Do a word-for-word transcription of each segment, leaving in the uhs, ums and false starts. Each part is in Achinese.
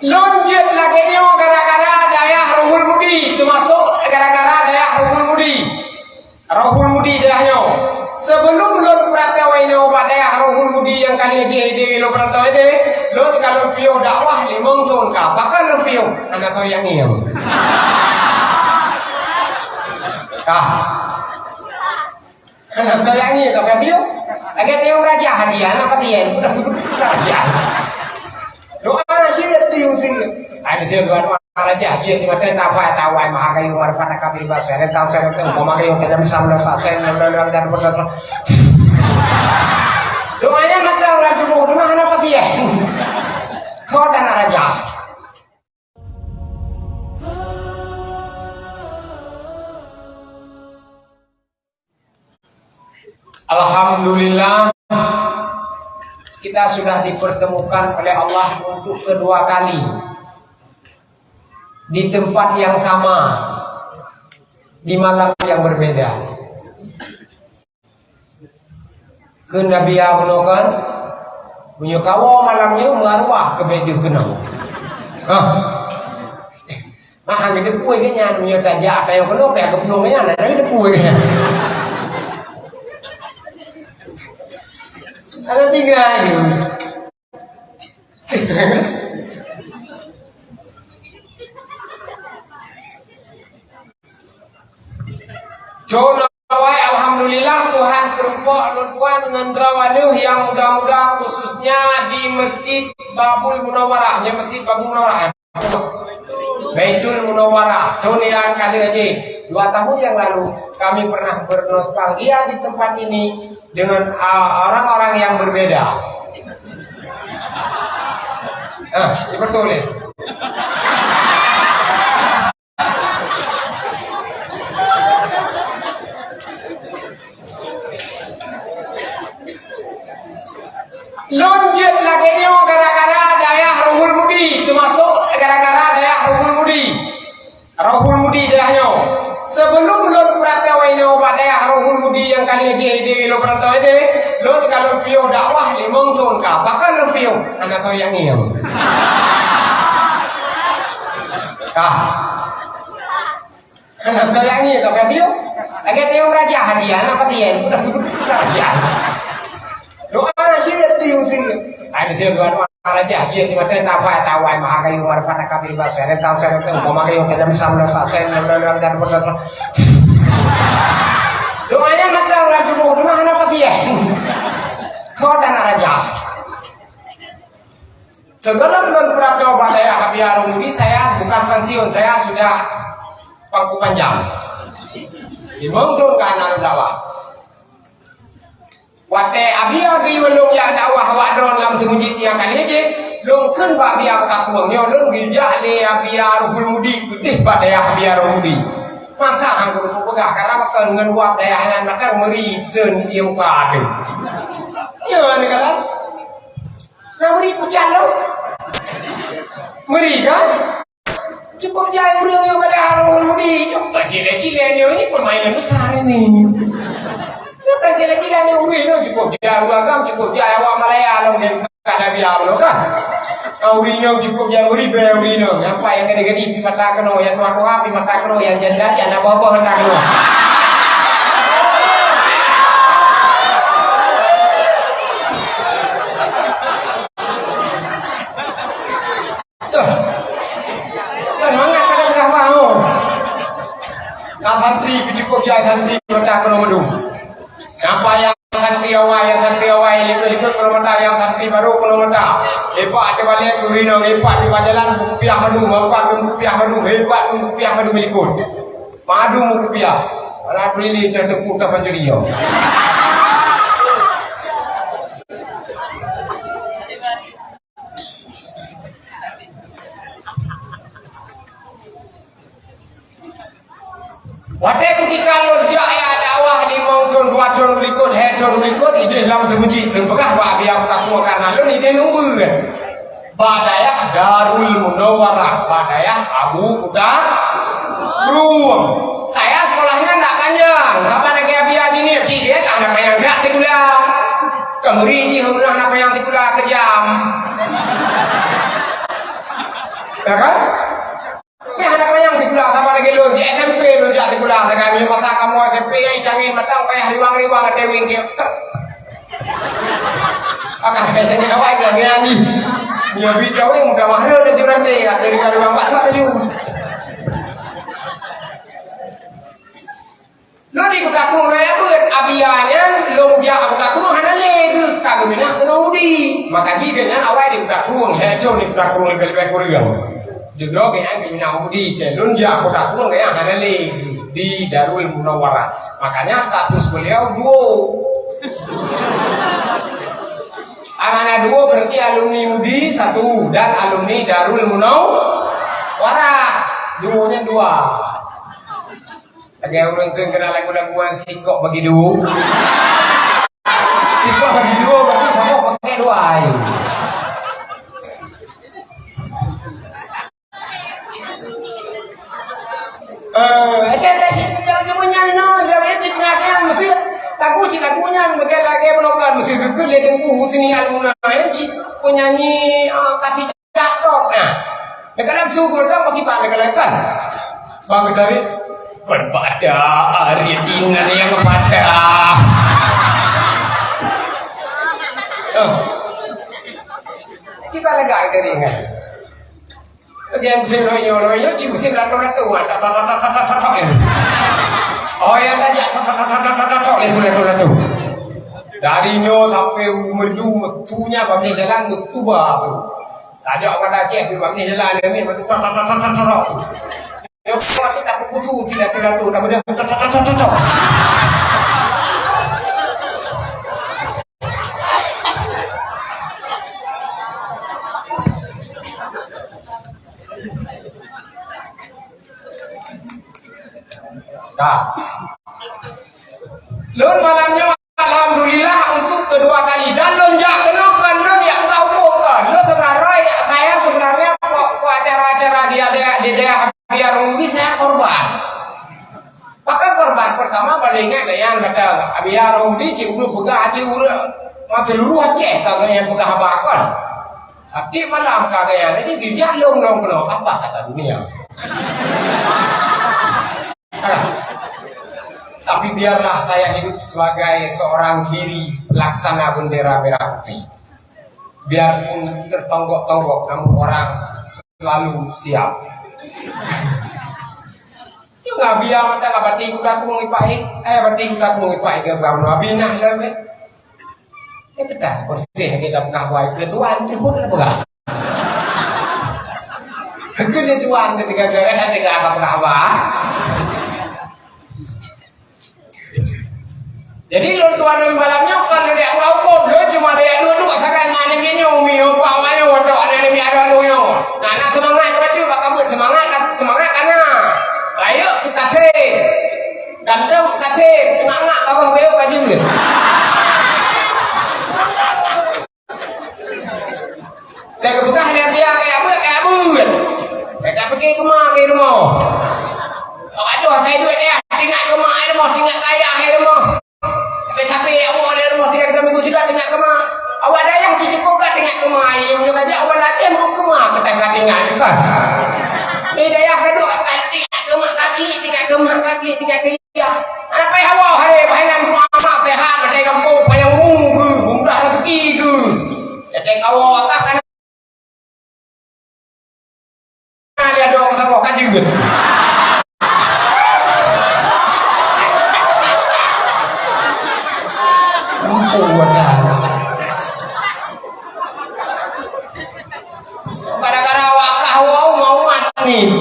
Lôn jeuet lagèe nyoe gara-gara dayah Ruhul Mudi, teumasok gara-gara dayah Ruhul Mudi. Ruhul Mudi dayah nyoe. Sebelum lôn peuratoe inoe bak dayah Ruhul Mudi nyang ka lheueh deh-deh lôn peuratoe deh, lôn ka lôn piôh dakwah limong thôn ka. Pakon lôn piôh? Hana soe nyang ngieng. Ka. Hana soe nyang ngieng ka piôh. Lagèe piôh raja hadiah, hana paténg. Raja. Doa jeuet tiung sing. Ai, siap doa, doa raja jeuet di mata nafai tawai maha kayu marfat kabir bas, dan tau saya tengok mama kayu kejam sam dan tak saya dan dan dan dan dan. Doanya mata orang tubuh, doa hana pasti ya. Kau dan raja. Alhamdulillah, kita sudah dipertemukan oleh Allah untuk kedua kali di tempat yang sama, di malam yang berbeda. Kheun Nabi ya bunoe kan, meunyoe kawoe malam nyoe meuarwah keu bèk deuh keunoe. Hah? Mah han geuteupeue geuh nyan, meunyoe tajak tayong keunoe pih geupeunueng geuh nyan, hana geuteupeue geuh nyan. Ada tiga ni. Thôn awai, alhamdulillah, Tuhan peurumpok lôn tuan ngon droe aneuk nyang muda-muda, khususnya di Masjid Babul Munawwarah, ya, Masjid Babul Munawwarah. Baitul Munawwarah, thôn nyang ka lheueh jih. Dua tahun yang lalu, kami pernah bernostalgia di tempat ini dengan, ah, orang-orang yang berbeda. Ah, ya betul ya. Lôn jeuet lagèe nyoe gara-gara dayah Ruhul Mudi, teumasok gara-gara dayah Ruhul Mudi. Ruhul Mudi dayah nyoe. Sebelum lôn peuratoe inoe bak dayah Ruhul Mudi nyang ka lheueh deh-deh lôn peuratoe deh, lôn ka lôn piôh dakwah limong thôn ka. Pakon lôn piôh? Hana soe nyang ngieng. Ka. Hana soe nyang ngieng ka piôh. Lagèe piôh raja hadiah, hana paténg. Raja. Doa jeuet tiung sing. Ai, siap doa, doa. Raja jeuet di mata nafai tawai maha kayu marfat kabir bas, dan tau saya tengok mama kayu kejam sam dan tak saya dan dan dan dan dan. Doanya mata orang tubuh, doa hana pasti ya. Kau dan raja. Sebelum lôn peuratoe bak dayah Abi Harun Mudi, saya bukan pensiun, saya sudah pangku panjang. Limong thôn ka hana lôn dakwah. Watèe Abi Harun geuyue lôn jak dakwah awak droen lam seumeujid nyang ka lheueh jih, lôn kheun bak Abi Harun Mudi, nyoe lôn geujak lé Abi Harun Mudi keudeh bak dayah Abi Harun Mudi. Masa han keuneuk peugah, karena bakal ngon wab dayah nyan mantong meuri treun ié muka teuh. Nyoe ni kan? Nah, meuri pucat lom. Meuri kan? Cukup jai ureueng nyang bak dayah Harun Mudi. Nyoe bukan cilek-cilek nyoe, ini permainan besar ini. Bukan cilek-cilek nyoe, ureueng nyoe cukup jai, ureueng agam cukup jai, awak Malaya lom dia bukan Nabi Allah kan. Ah, ureueng nyoe cukup jai, ureueng bèe ureueng nyoe. Nyang pat nyang gadi-gadi pi mata keunoe, nyang tuha-tuha pi mata keunoe, nyang janda-janda boh-boh mata keunoe. Kan mangat kadang dah mau. Ka santri cukup jai santri mata keunoe mandum. Napa nyang santri awai, nyang santri awai likot-likot keunoe mata, nyang santri barô keunoe mata. Hebat di balek ureueng inong, hebat di jalan beukupiah mandum, hebat beukupiah mandum, hebat beukupiah mandum likot. Mandum beukupiah. Alhamdulillah, teuteupue ka pancuri nyoe. Watèe keutika lôn jak ya dakwah limong thôn, dua thôn likot, lhèe thôn likot, idéh lam seumeujid, lôn peugah bak Abi Abu Takwa karena lôn idéh lôn beuet. Bak dayah Darul Munawwarah, bak dayah Abu Kuta Krueng. Saya sekolahnya ndak panjang, saban lagèe Abi Adi ni, cit dia tak ada payah gak sikula. Kemudian jih ureueng hana payah sikula kejam. Ya kan? Nyan hana panyang sikula, sama lagèe lôn, di S M P lôn jak sikula, sagai meunyoe masa kamoe S M P, ai, tangieng mata payah riwang-riwang ateueh wing kèe. Akan saya tanya awak ke, ni, ni. Nyoe bit kawin mudah mahal dah jurang deh, ateueh riwang-riwang basah laju. Lôn di Kuta Krueng raya beuet, Abia nyan lôn jak Kuta Krueng hana lé geuh, ka geuminah keunoe udi. Maka jih geuh nyan awai di Kuta Krueng, hei, cong di Kuta Krueng leubeh-leubeh kureueng. Jinoe geuh nyan geuminah udi, teuh lôn jak Kuta Krueng geuh nyan hana lé geuh di Darul Munawwarah. Makanya status beliau duo. Hana duo berarti alumni udi satu dan alumni Darul Munawwarah. Duo nyan dua. Lagèe ureueng kheun keunan lagu-laguan sikok bagi duo. Sikok bagi duo berarti sama pakai dua ai. Eh, aja dah jangan jangan nyan no, jangan di tengah nyan mesti lagu cit lagu nyan mungkin lagèe blokan mesti geukheun lé Teungku Husni Al-Muna nyan cit penyanyi, ah, kasih Cakap, nah. Dekat dalam syukur dah bagi bak dekat kan. Bang Betari, kon pada hari Tina yang pada. Oh. Kita lega dari ingat. Dia musim royo, royo, cik musim lato-lato. Oh, yang tajak, lato-lato. Dari nyoe sampai umur jum, tunya babni jalan, tuba tu. Tajak pada Aceh, pi bak ni jalan ni, tok, tok, tok. Nyoe pi awak ni tak kusu, tidak pernah tu, tak boleh, tok, tok, tok, tok, tok. Dah. Lôn malam nyoe alhamdulillah untuk kedua kali dan lôn jak keunoe kon lôn jak buka huköm kon. Lôn sebenarnya, saya sebenarnya kok, kok acara-acara di daerah, di daerah Biar Rumbi saya korban. Maka korban pertama paling ingat gaya kata Biar Rumbi cik ureueng peugah cik ureueng masa luruh Aceh ka gaya peugah haba kon. Tapi malam ka gaya jadi dijak lôn lôn keunoe apa kata dunia. Tapi biarlah saya hidup sebagai seorang diri pelaksana bendera merah putih. Biarpun tertonggok-tonggok, namun orang selalu siap. Nyoe Abia mata ka bati kuda kuông ipak, eh, bati kuda kuông ipak ke bang Abinah ke. Eh, kita bersih kita peugah wai ke dua, itu pun ada peugah. Keu lé tuan ketika saya, saya tengah apa peugah haba. Jadi lôn tuan lôn malam nyoe kon lôn jak buka huköm, lôn cuma jak duek-duek sagai ngon aneuk miet nyoe, umi nyoe, pa nyoe, watèe aneuk miet ada lôn nyoe. Nah, na seumangat ka bacut bak kabeuet, seumangat ka, seumangat ka na. Rayeuk keu kaseb. Ganteng keu kaseb, teuma ngak ka boh beuet ka jeuet. Lagèe peugah lé Abia, kaya beuet, kaya beuet. Kaya pike keuma keu rumoh. Awak tu asai duit dia, tinggai keuma keu rumoh, tinggai kaya keu rumoh. Sampai-sampai awak lé rumoh tinggai tiga minggu juga tinggai keuma. Awak dayah cicukupkan tinggai keuma, yang meunyoe ka jak awak latih mau keuma, kita ka tinggai juga. Di dayah kedua, tinggai keuma kaki, tinggai keuma kaki, tinggai ke Yah, anak payah hawa hari, payah nan muamat sehat, ada gampông payah umu ke, mudah rezeki ke. Jadi kawa akak kan. Dia doa ke sama kan juga. Mumpung buat dah. Gara-gara wakah wau mau mati.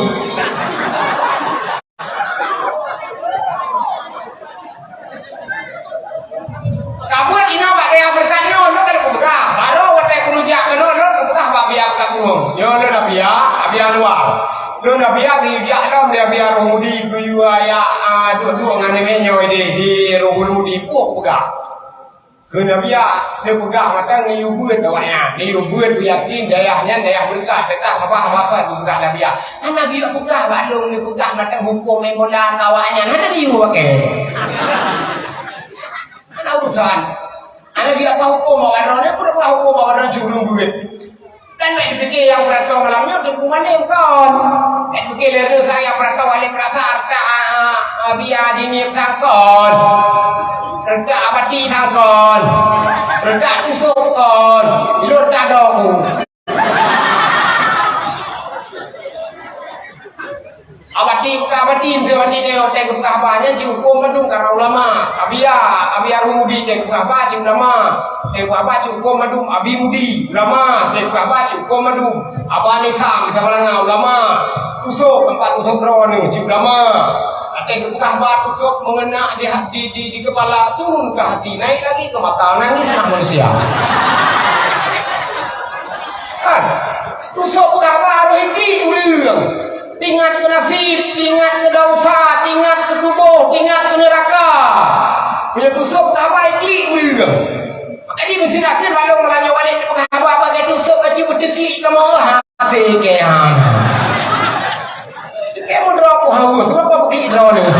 Ka buet inoe bak dayah beureukat nyoe, lôn ka lôn peugah. Barô watèe keuneuk jak keunoe, lôn peugah bak Abia Kuta Krueng. Nyoe lôn Abia, Abia luwa. Lôn Abia geuyue jak lom di Abia Roh Mudi, geuyue jak, a, duek-duek ngon nyoe di, di Roh Mudi, peue kupeugah. Kheun Abia, neupeugah mantong neuyue beuet awaknyan. Neuyue beuet, yakin dayah nyan dayah beureukat, teutab haba-haba kon neupeugah lé Abia. Hana geuyue peugah bak lôn neupeugah mantong huköm meubola keu awaknyan. Hana geuyue pakai. Hana urusan. Hana geuyue apa huköm awak droeneuh, peue peugah huköm awak droeneuh cuma beuet. Kan bèk pike nyang peuratoe malam nyoe Teungku Manem kon. Bèk pike lé reusa nyang peuratoe Manem rasa reutak, ah, ah, bia jiniep sang kon. Reutak abati sang kon. Reutak tusok kon. Ilôn tado ku. Abati, abati, meuseu abati teuh, teuh geupeugah haba nyan cit hukôm mandum karena ulama. Abia, Abia Rumudi teuh geupeugah haba cit ulama. Teuh geupeugah haba cit hukôm mandum Abi Mudi, ulama. Teuh geupeugah haba cit hukôm mandum Aba Nisa, Nisa Malanga, ulama. Tusok, empat tusok droeneuh cit ulama. Teuh geupeugah haba tusok mengena di hati, di, di kepala turun ke hati, naik lagi ke mata, nangislah manusia. Kan? Tusok peugah haba roh itik ureueng. Teuingat keu nasib, teuingat keu dosa, teuingat keu tuboh, teuingat keu neuraka. Meunyoe tusok peugah haba iklik ureueng. Jadi meusidakkeun balong meulayeue walét peugah haba bak tusok bacut beuteuklik kamoe, ha, até keu hana. Keu meudroe ku haweueh, kenapa beuklik droeneuh?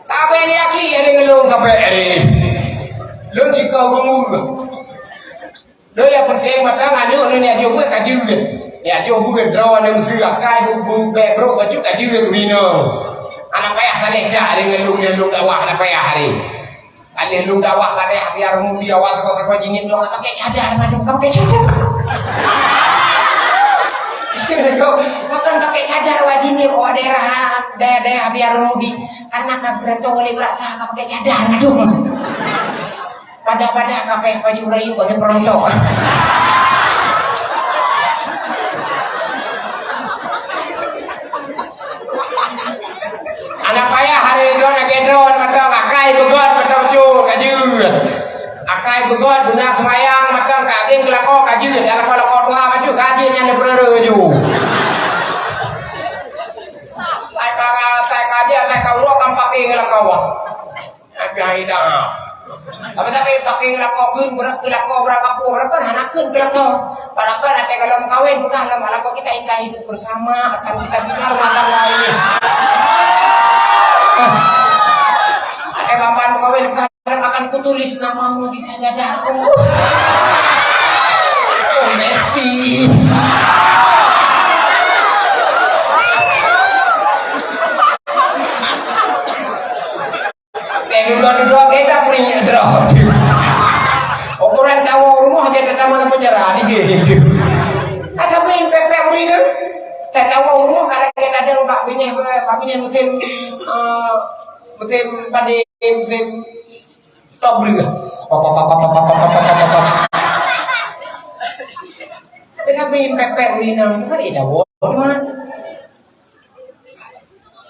Tapi ni aki ada ngelong sampai hari. Lôn cika ureueng ureueng. Lôn nyang penting mata nganyuk lôn nyang jeuet ka jeuet. Nyang jeuet droe nyang seuah kai bu bu bèk brok bacut ka jeuet ureueng inong. Hana payah saleh jak deungon lôn nyang lôn dakwah hana payah hari. Alèh lôn dakwah ka deh biar mudi awak sakoe-sakoe jingin lôn ka pakai cadar mandum ka pakai cadar. Bukan pakai cadar wajib ni awak daerah daerah daerah biar mudi karena ka beurantô oleh beurasa ka pakai cadar mandum. Pada-pada ka payah baju rayu bagi perontok. Anak payah hari drone lagi drone mata akai beugöt mata ucul ka jeuet. Akai beugöt beuna seumayang mata ka adem keulako ka jeuet. Dah lako-lako tuha maju ka jeuet nyan dipeureure ju. Sai ka, sai ka dia, sai ka uroe kan pakai ngeulako. Tapi hai dah. Tapi, tapi pakai lakoe kheun, beurangkat lakoe, beurangkat lakoe, beurangkat hana kheun keu lakoe. Padahai até kalau meukawen, peugah lam lakoe kita ingin hidup bersama, akan kita bina rumah tangga ini. Até bamban meukawen, peugah akan kutulis namamu di sajadahku. Oh, Besti. Eh, duduk-duduk kita punya droe. Ukuran tawa rumah kita taman penjara di gitu. Ada main pepek urang tu. Tatawa rumah kalau kita ada bak bineh, bak bineh musim, eh, musim padi, musim tobril. Pop, pop, pop. Tapi kami pepek urang tu kan dah.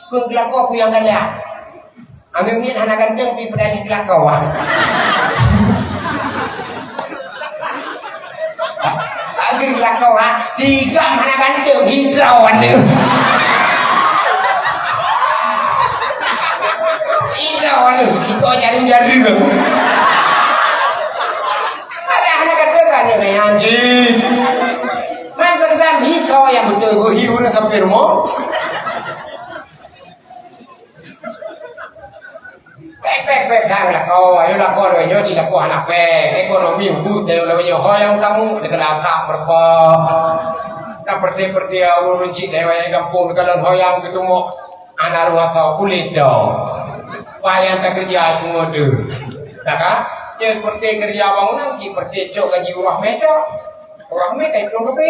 Keu geulakoe peue nyang galak. Aneuk miet hana ganteng pi peudayah geulakoe, ah. Lagi geulakoe, ah. Tiga hana ganteng, hidrou aneuk. Hidrou aneuk, itu jaring-jaring. Ada hana ganteng kan, ya, anjing. Man bagi bang hiso yang betul, bu hiu nak sampai rumah. Pek, pek, pek, dah lakoe, ayo lakoe, lakoe nyoe, cit lakoe hana pek. Ekonomi ubit, ayo lakoe nyoe, ho nyang tamu, dekat asap, merokok. Kan perti-perti, ureueng cit, dewa nyang gampông, dekat lôn ho nyang geutumo, hana ruasa kulit dong. Payah takeurija, cuma tu. Dah kan? Cit perti keurija bangunan, cit perti cok gaji urah meter. Urah mé ka iplueng keupe.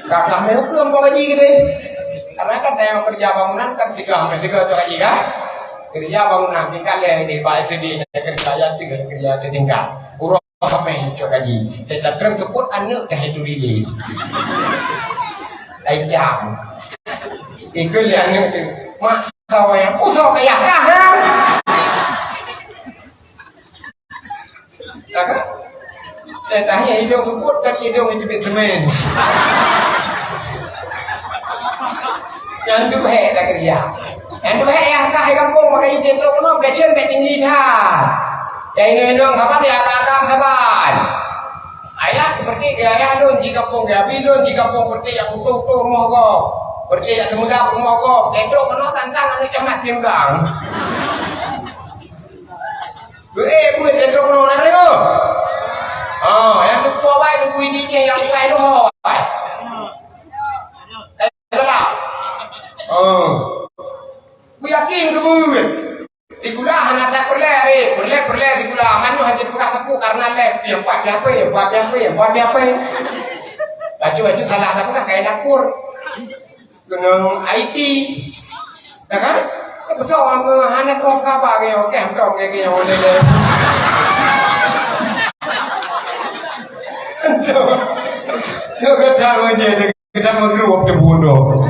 Kakak mé ukeue ampôn gaji geude. Karena kan tayang kerja bangunan kan tiga mé tiga cok gaji kan. Kerja bangunan tingkat lé di bak S D kerja ya tiga kerja di tingkat. Urah mé cok gaji. Tetapi sebut aneuk dah itu diri. Ai jam. Ikut lé aneuk tu. Mak sawa yang usah kayak kah. Ya kan? Eh, tanya hidung sebut kan hidung itu bit semen. Yang tu hek dah kerja. Yang tu hek yang kah kampung maka itu tu kena pecen pecen tinggi dah. Yang ini dong saban ya agam saban. Ayah seperti ke ayah lun di kampung ya, bilun di kampung seperti yang utuh-utuh rumah kau. Seperti yang semudap rumah kau. Itu kena tantang anu camat pinggang. Ini dia yang bukan itu, hoi. Dah gelap. Oh. Ku yakin kebun. Sikula hana that peureulèe, eh, peureulèe, peureulèe sikula. Manoe hana peugah sapeue karena lé, piah pat, piah pé, piah pat, piah pé, piah pat, piah pé. Bacut-bacut salah sapeue ka, kain dapur. Keunong I T. Ya kan? Keusoe hana troh kaba nyoe, kèe troh nyoe, nyoe lé lé. Nyoe keucak meujeut. Kita meugeureup teubunoe.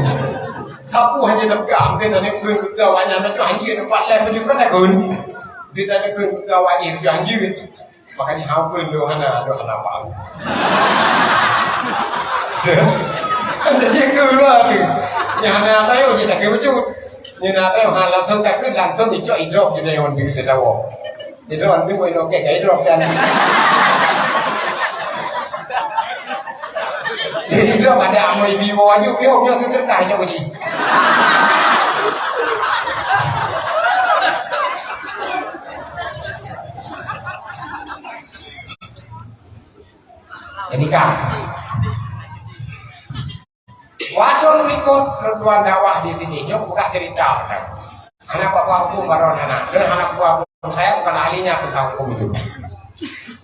Sapeue hana teupeugah, meusti tanyoe kheun keu awaknyan, meusti hana teumpat lé meunyoe kan takheun. Meusti tanyoe kheun keu awaknyan, meusti hana. Makanya hana kheun lôn hana, lôn hana paham. Kan jadi kheun lah tu. Nyang hana tahu je tak kheun bacut. Nyang hana tahu ha langsung takheun, langsung icok idrop je dah nyan di tatawa. Idrop tu buat lokek, idrop kan. Idrop ada amai biwa aju, biwa punya seserkah je bagi. Jadi kan. Watèe lôn likot, lôn tuan dakwah di sini, nyoe peugah cerita. Hana peugah huköm baroe hana. Lôn hana peugah huköm, saya bukan ahlinya tentang hukum itu.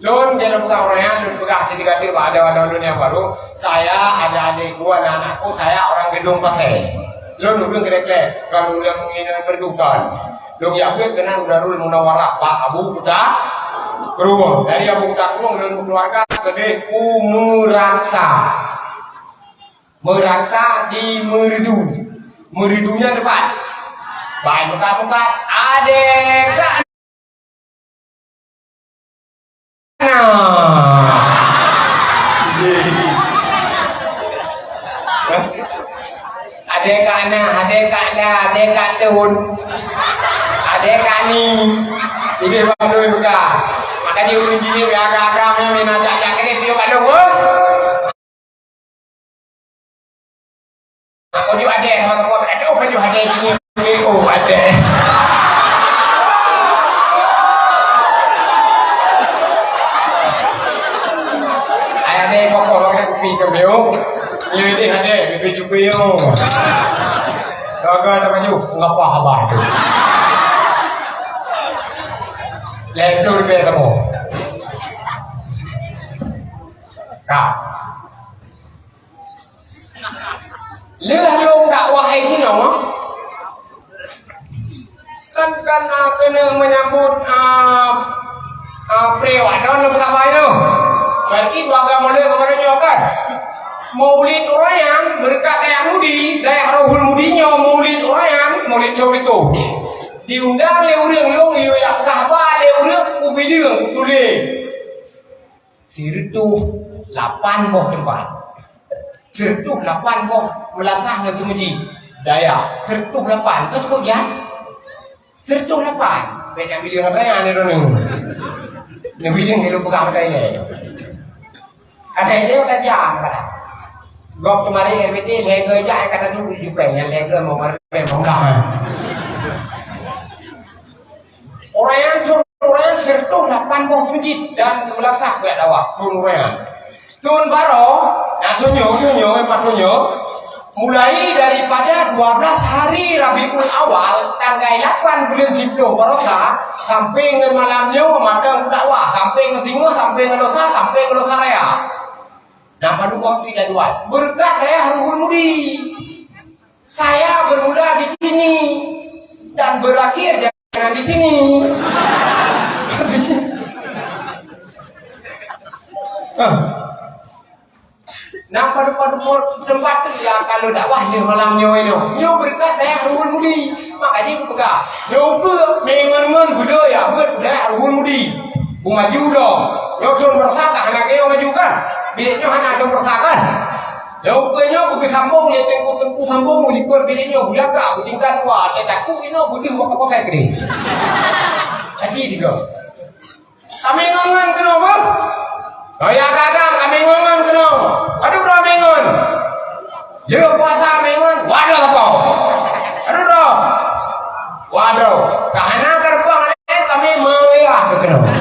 Lôn, dia lôn peugah ureueng nyan, lôn peugah sini kata bak adoe-adoe lôn nyang baru, saya, adik-adikku, anak-anakku, saya orang Gedong Pasè. Lôn ureueng Geudong Pasè, bukan ureueng Meunginan Merdu, bukan. Lôn jak beuet keunan u Darul Munawarah bak Abu Kuta Krueng. Dari Abu Kuta Krueng lôn keuluarga keudeh u Meuraksa. Meuraksa di Meureudu. Meureudu nyan teumpat. Bai meukat-meukat, adé ka na. Adé ka na, adé ka la, adé ka tun. Adé ka ni. Idéh bandum buka. Maka di ureueng jini agam-agam nyan mina jak-jak keudeh, piôh bandum, oh. Aku ju adéh sama kawan, aduh, aku ju adéh sini. Oh, adéh. Ai adéh pokok, ada kupi kembang. Ni adéh, adéh, kupi cupi, oh. Gaga tak maju, ngapa abah tu? Leblur dia kamu. Kak. Lheueh lôn dakwah hai sinoe, kan, kan, ah, keuneuk menyambut, ah, ah, pre Ramadan lôn peugah bai nyoe. Berarti dua agam mulai keupada nyoe kan. Maulid ureueng nyan, beureukat dayah Mudi, dayah Rohul Mudi nyoe maulid ureueng nyan, maulid Soe Leutoh. Diundang lé ureueng lôn, yue jak peugah ba lé ureueng, kubideung, kutuléh. Sireutôh lapan boh teumpat. Sireutôh lapan boh meulasah ngon seumeujid. Dayah, sireutôh lapan. Ka cukup jak? Sireutôh lapan. Bèk na bileung raya ni droeneuh. Na bileung keu peugah beukai lé. Kadang dia udah jam kadang. Gob teumari R B T lhèe goe jak, kadang tu tujoh pèng, nyang lhèe goe mau marah pèng mau dah. Ureueng nyan thôn, ureueng nyan sireutôh lapan boh seumeujid dan meulasah keu dakwah thôn ureueng nyan. Thôn baroe, na thôn nyoe, thôn nyoe, empat thôn nyoe, mulai daripada dua belas hari Rabiul Awal, tanggai lapan buleuen siplôh baroesa, sampai ngon malam nyoe mantong dakwah, sampai ngon singoh, sampai ngon lusa, sampai ngon lusa raya. Dan padub boh tu jadwal. Beureukat dayah Ruhul Mudi. Saya bermula di sini dan berakhir jangan di sini. Nah, padub-padub teumpat tu ya, kalau dakwah nyoe malam nyoe nyoe. Nyoe beureukat dayah Ruhul Mudi. Makajih kupeugah, nyoe keuh meu'en-meu'en beu lheueh ya, beuet dayah Ruhul Mudi. Beu maju dong. Nyoe thôn baroesa ka hana keuh maju kan? Bilék nyoe hana thôn baroesa kan? Nyoe keuh nyoe beu geusambong lé teungku-teungku sambong u likot bilék nyoe, beu lagak, beu tingkat dua, teutakot inoe beu deuh bak kapok saya keudeh. Haji tiga. Kami ngon-ngon keunoe, beuh? Raya gadang kami ngon-ngon keunoe. Padub droe meu'en? Lheueh puasa meu'en? Waduh lapau. Padub droe? Waduh. Ka hana ka reupang lé kami meu'en keunoe.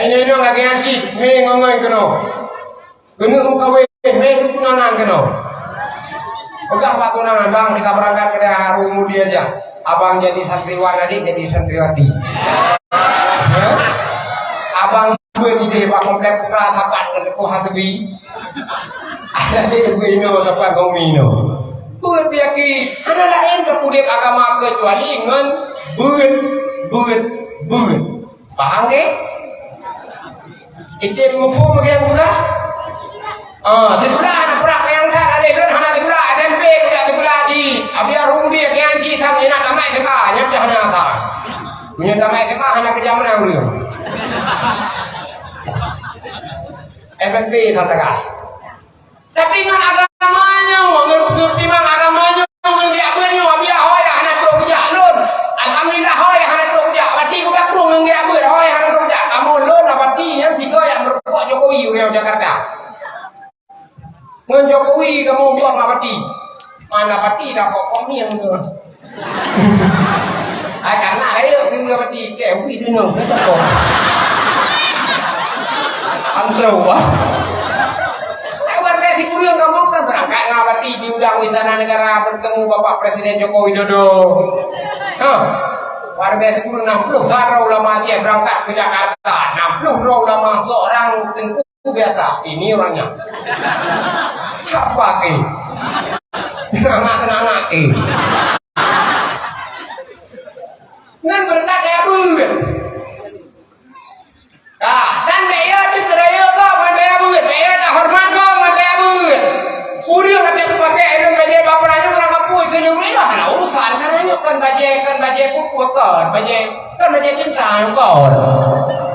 Inoe-inoe lagèe nyan cit, mé ngon-ngon keunoe. Keuneuk meukawen, mé tunangan keunoe. Peugah bak tunangan, "Bang, kita berangkat ke daerah Harum Mudi aja. Abang jadi santriwan, adik jadi santriwati." Hah? Abang beuet idéh bak komplek putra sapat keu Teungku Hasbi. Adik beuet inoe sapat keu umi inoe. Beuet pih aki, hana laén teupudeb agama keucuali ngon beuet, beuet, beuet. Paham ke? Item muphom lagèe peugah? Ah, sikula hana prap nyang that, adik lôn hana sikula S M P, budak sikula cit. Abi Harum Mudi nyang cit, sam jinak tamat S M A, nyan pih hana asa. Meunyoe tamat S M A, hana keujam meunan ureueng. S M P that sagai. Tapi ngon agama nyoe, ngon peutimang agama nyoe, ngon geujak beuet nyoe, Abi, hôi hana trok geujak lôn. Alhamdulillah, hôi hana trok geujak. Pati buka krueng ngon geujak beuet, hôi hana trok geujak. Kamoe lôn, Pati nyan sigoe nyang meureumpok Jokowi ureueng Jakarta. Ngon Jokowi kamoe buang Pati. Mana Pati dah kok komieng tu. Hai, kana rayeuk keu Pati, keu wih dunoe, keu toko. Antreuk, wah. Hai, warga Sikureueng kamoe kan berangkat ngon Pati diundang Istana Negara bertemu Bapak Presiden Joko Widodo. Ha. Warga Sikureueng enam puluh sara ulama Aceh berangkat ke Jakarta. Enam puluh droe ulama, seorang tengku biasa, ini orangnya. Apa ke? Nganga-nganga ke? Ngon beureukat daya beuet. Ah, dan bèk yo teukeuraya gob ngon daya beuet, bèk yo tahoreumat gob ngon daya beuet. Ureueng até peupaké ilôn bajèe bapeura nyoe, ureueng kampung seunyoe, itu hana urusan, karena nyoe kon bajèe, kon bajèe pupuk, kon bajèe Kan bajèe teuntra nyoe kon.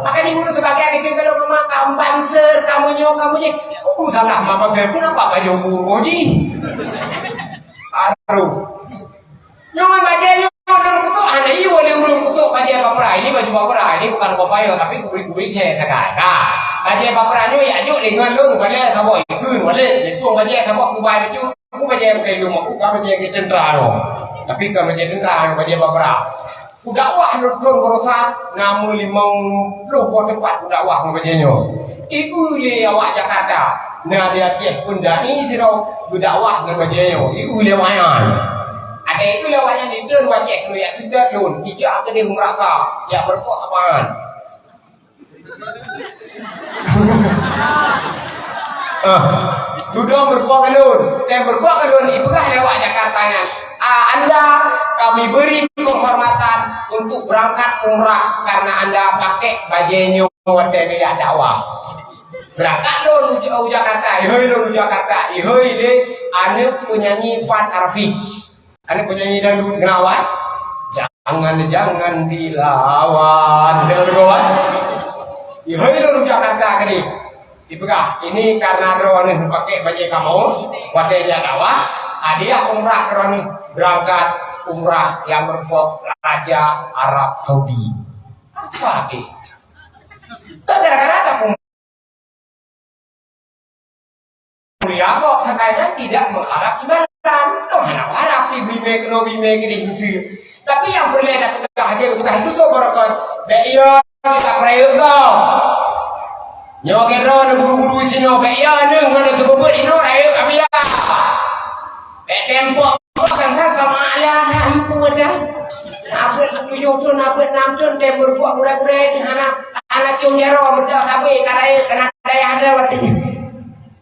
Maka di ureueng sibagian itu kalau meumakam banser, kamoe nyoe, kamoe jih. Oh, salah mak banser pun nampak bajèe umu jih. Aduh. Nyoe ngon bajèe nyoe, ureueng kusok, hana iya lé ureueng kusok bajèe bapeura. Ini baju bapeura, ini bukan bapeura, tapi kubri-kubri cek sagai. Ka. Bajèe bapeura nyoe ya jok lé ngon lôn, balèe saboh ikheun, walét. Lé tueng bajèe saboh kubai bacut. Aku bajèe keu lôn, aku ka bajèe keu teuntra nyoe. Tapi ka bajèe teuntra nyoe, bajèe bapeura. Kudakwah lôn thôn baroesa, na meulimong ploh boh teumpat kudakwah ngon bajèe nyoe. Ibu lé awak Jakarta, na di Aceh pun dai sidroe geudakwah ngon bajèe nyoe. Ibu lé awak nyan. Ada ibu lé awak nyan di thôn Aceh tu ya seudeh lôn, ija keudeh meurasa, ya berpok apaan. Ah, dudoe meureumpok keu lôn. Tém meureumpok keu lôn, ipeugah lé awak Jakarta nyan, "Ah, Anda, kami beri penghormatan untuk berangkat umrah karena Anda pakai bajèe nyoe watèe neujak dakwah." Beurangkat lôn u, u Jakarta, ihôi lôn u Jakarta, ihôi lé aneuk peunyanyi Fad Arfi. Ada penyanyi dangdut Genawan. Jangan, jangan dilawan. Dengar lagu kan? Ihoi lôn Jakarta kali. Dipeugah, ini karena droeneuh pakai bajèe kamoe, watèe jak dakwah, hadiah umrah droeneuh berangkat umrah yang merupakan Raja Arab Saudi. Apa ke? Tak gara-gara tak Mulia kok, sakai nyan tidak mengharap imbalan. Toh hana harap ibu ime keunoe, ibu ime keudeh miseue. Tapi nyang peureulèe tapeugah lagèe peugah dusoe barokon. Bèk yo, kita rayeuk gob. Nyoe keudroe neuburu-buru sinoe, bèk yo neuh ngon neuseubeubeuet inoe rayeuk Abiya. Bèk tém pok-pok kan, kan ka meualah aneuk empu dah. Abeuet tujoh thon, abeuet nam thon, tém beureubuet gurèe-gurèe di hana, hana com jaroe meudah sabe ka rayeuk, kana dayah droe watèe.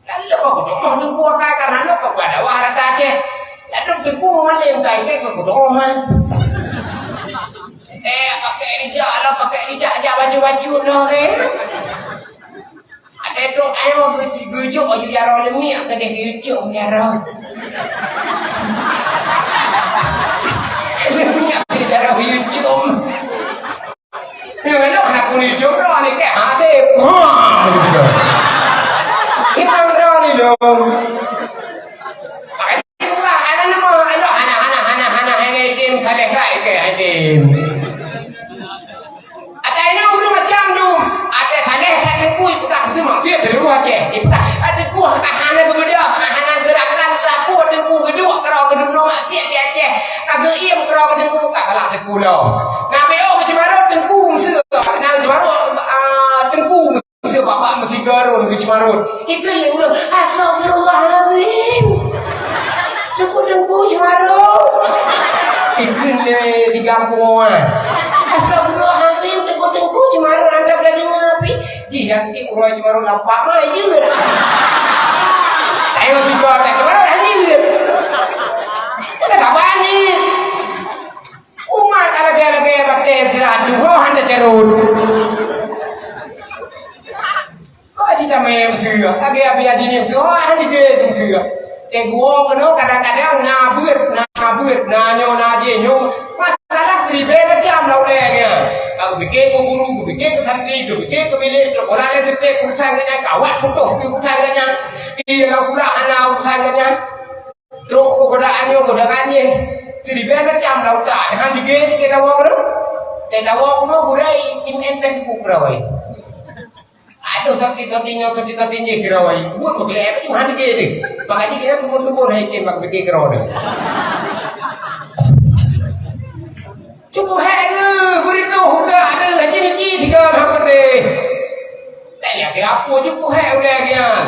Lalu kau kudoh teungku akai karena lo kau pada wah rata Aceh. Lalu teungku meumalém kai ke kau kudoh, ha. Eh, pakai rijak lah, pakai rijak, jak baju-baju lo ke. Ada tu ayo geujuk baju jaroe leumiak keudeh geucok jaroe. Leumiak keudeh jaroe geucok. Nyoe nyoe hana pun ijom droe ni keu hasé. Wah, gitu. Imam droe ni dong. Makanya bukan, hana nama, hana, hana, hana, hana, hana item saleh kai ke item. Ada ini ureueng macam tu. Ada saleh kat teungku, ipeugah beutôi maksiat seluruh Aceh. Ipeugah, ada ku hana, hana geubeudôh, hana geurakan pelaku teungku geuduek keudroe geuduek maksiat di Aceh. Ka geuiem keudroe teungku, ka salah teungku lom. Nah, B O keu Ceumarot teungku meuseu. Nah, Ceumarot, ah, Teungku, meusigoe babah meusigoe rhot keu Ceumarot. Ikheun lé ureueng, "Astagfirullahalazim. Teungku, Teungku Ceumarot." Ikheun lé di gampông awai, "Astagfirullahalazim, Teungku, Teungku Ceumarot, anda pernah dengar api?" Jih nyang tiep uroe Ceumarot lam pamai jeuet. Ayo sigoe tak Ceumarot hana jeuet. Kita tak bangit. Umat lagèe-lagèe batèe siratu, oh, hana carôt. Kok cit tamè meuseue, lagèe Abi Adi ni meuseue, oh, hana jeuet meuseue. Teuguong keunoe kadang-kadang na beuet, na beuet, na nyoe, na jih nyoe. Masalah siribèe macam lam ulèe nyan. Ka geupike keu guru, geupike keu santri, geupike keu milék, trok orang nyang seutôt urusan geuh nyan, kawat putôh pih urusan geuh nyan. Iya, lam kulah hana urusan geuh nyan. Trok keu godaan nyoe, godaan jih. Siribèe macam lam utak. Nyan jigé di dawa keunoe. Di dawa keunoe gurèe, im, im Facebook rawai. Aduh, soti-soti nyoe, soti-soti jih keu rawai. Buet meuklèe, apa cuma hana jigé deh. Pakon jih kira tubon-tubon hai tim bak pikir keu rawai. Cukup hai deh, beureutoh udah ada lagi ni cih tiga orang pedih. Eh, ya kira apa cukup hai udah gian.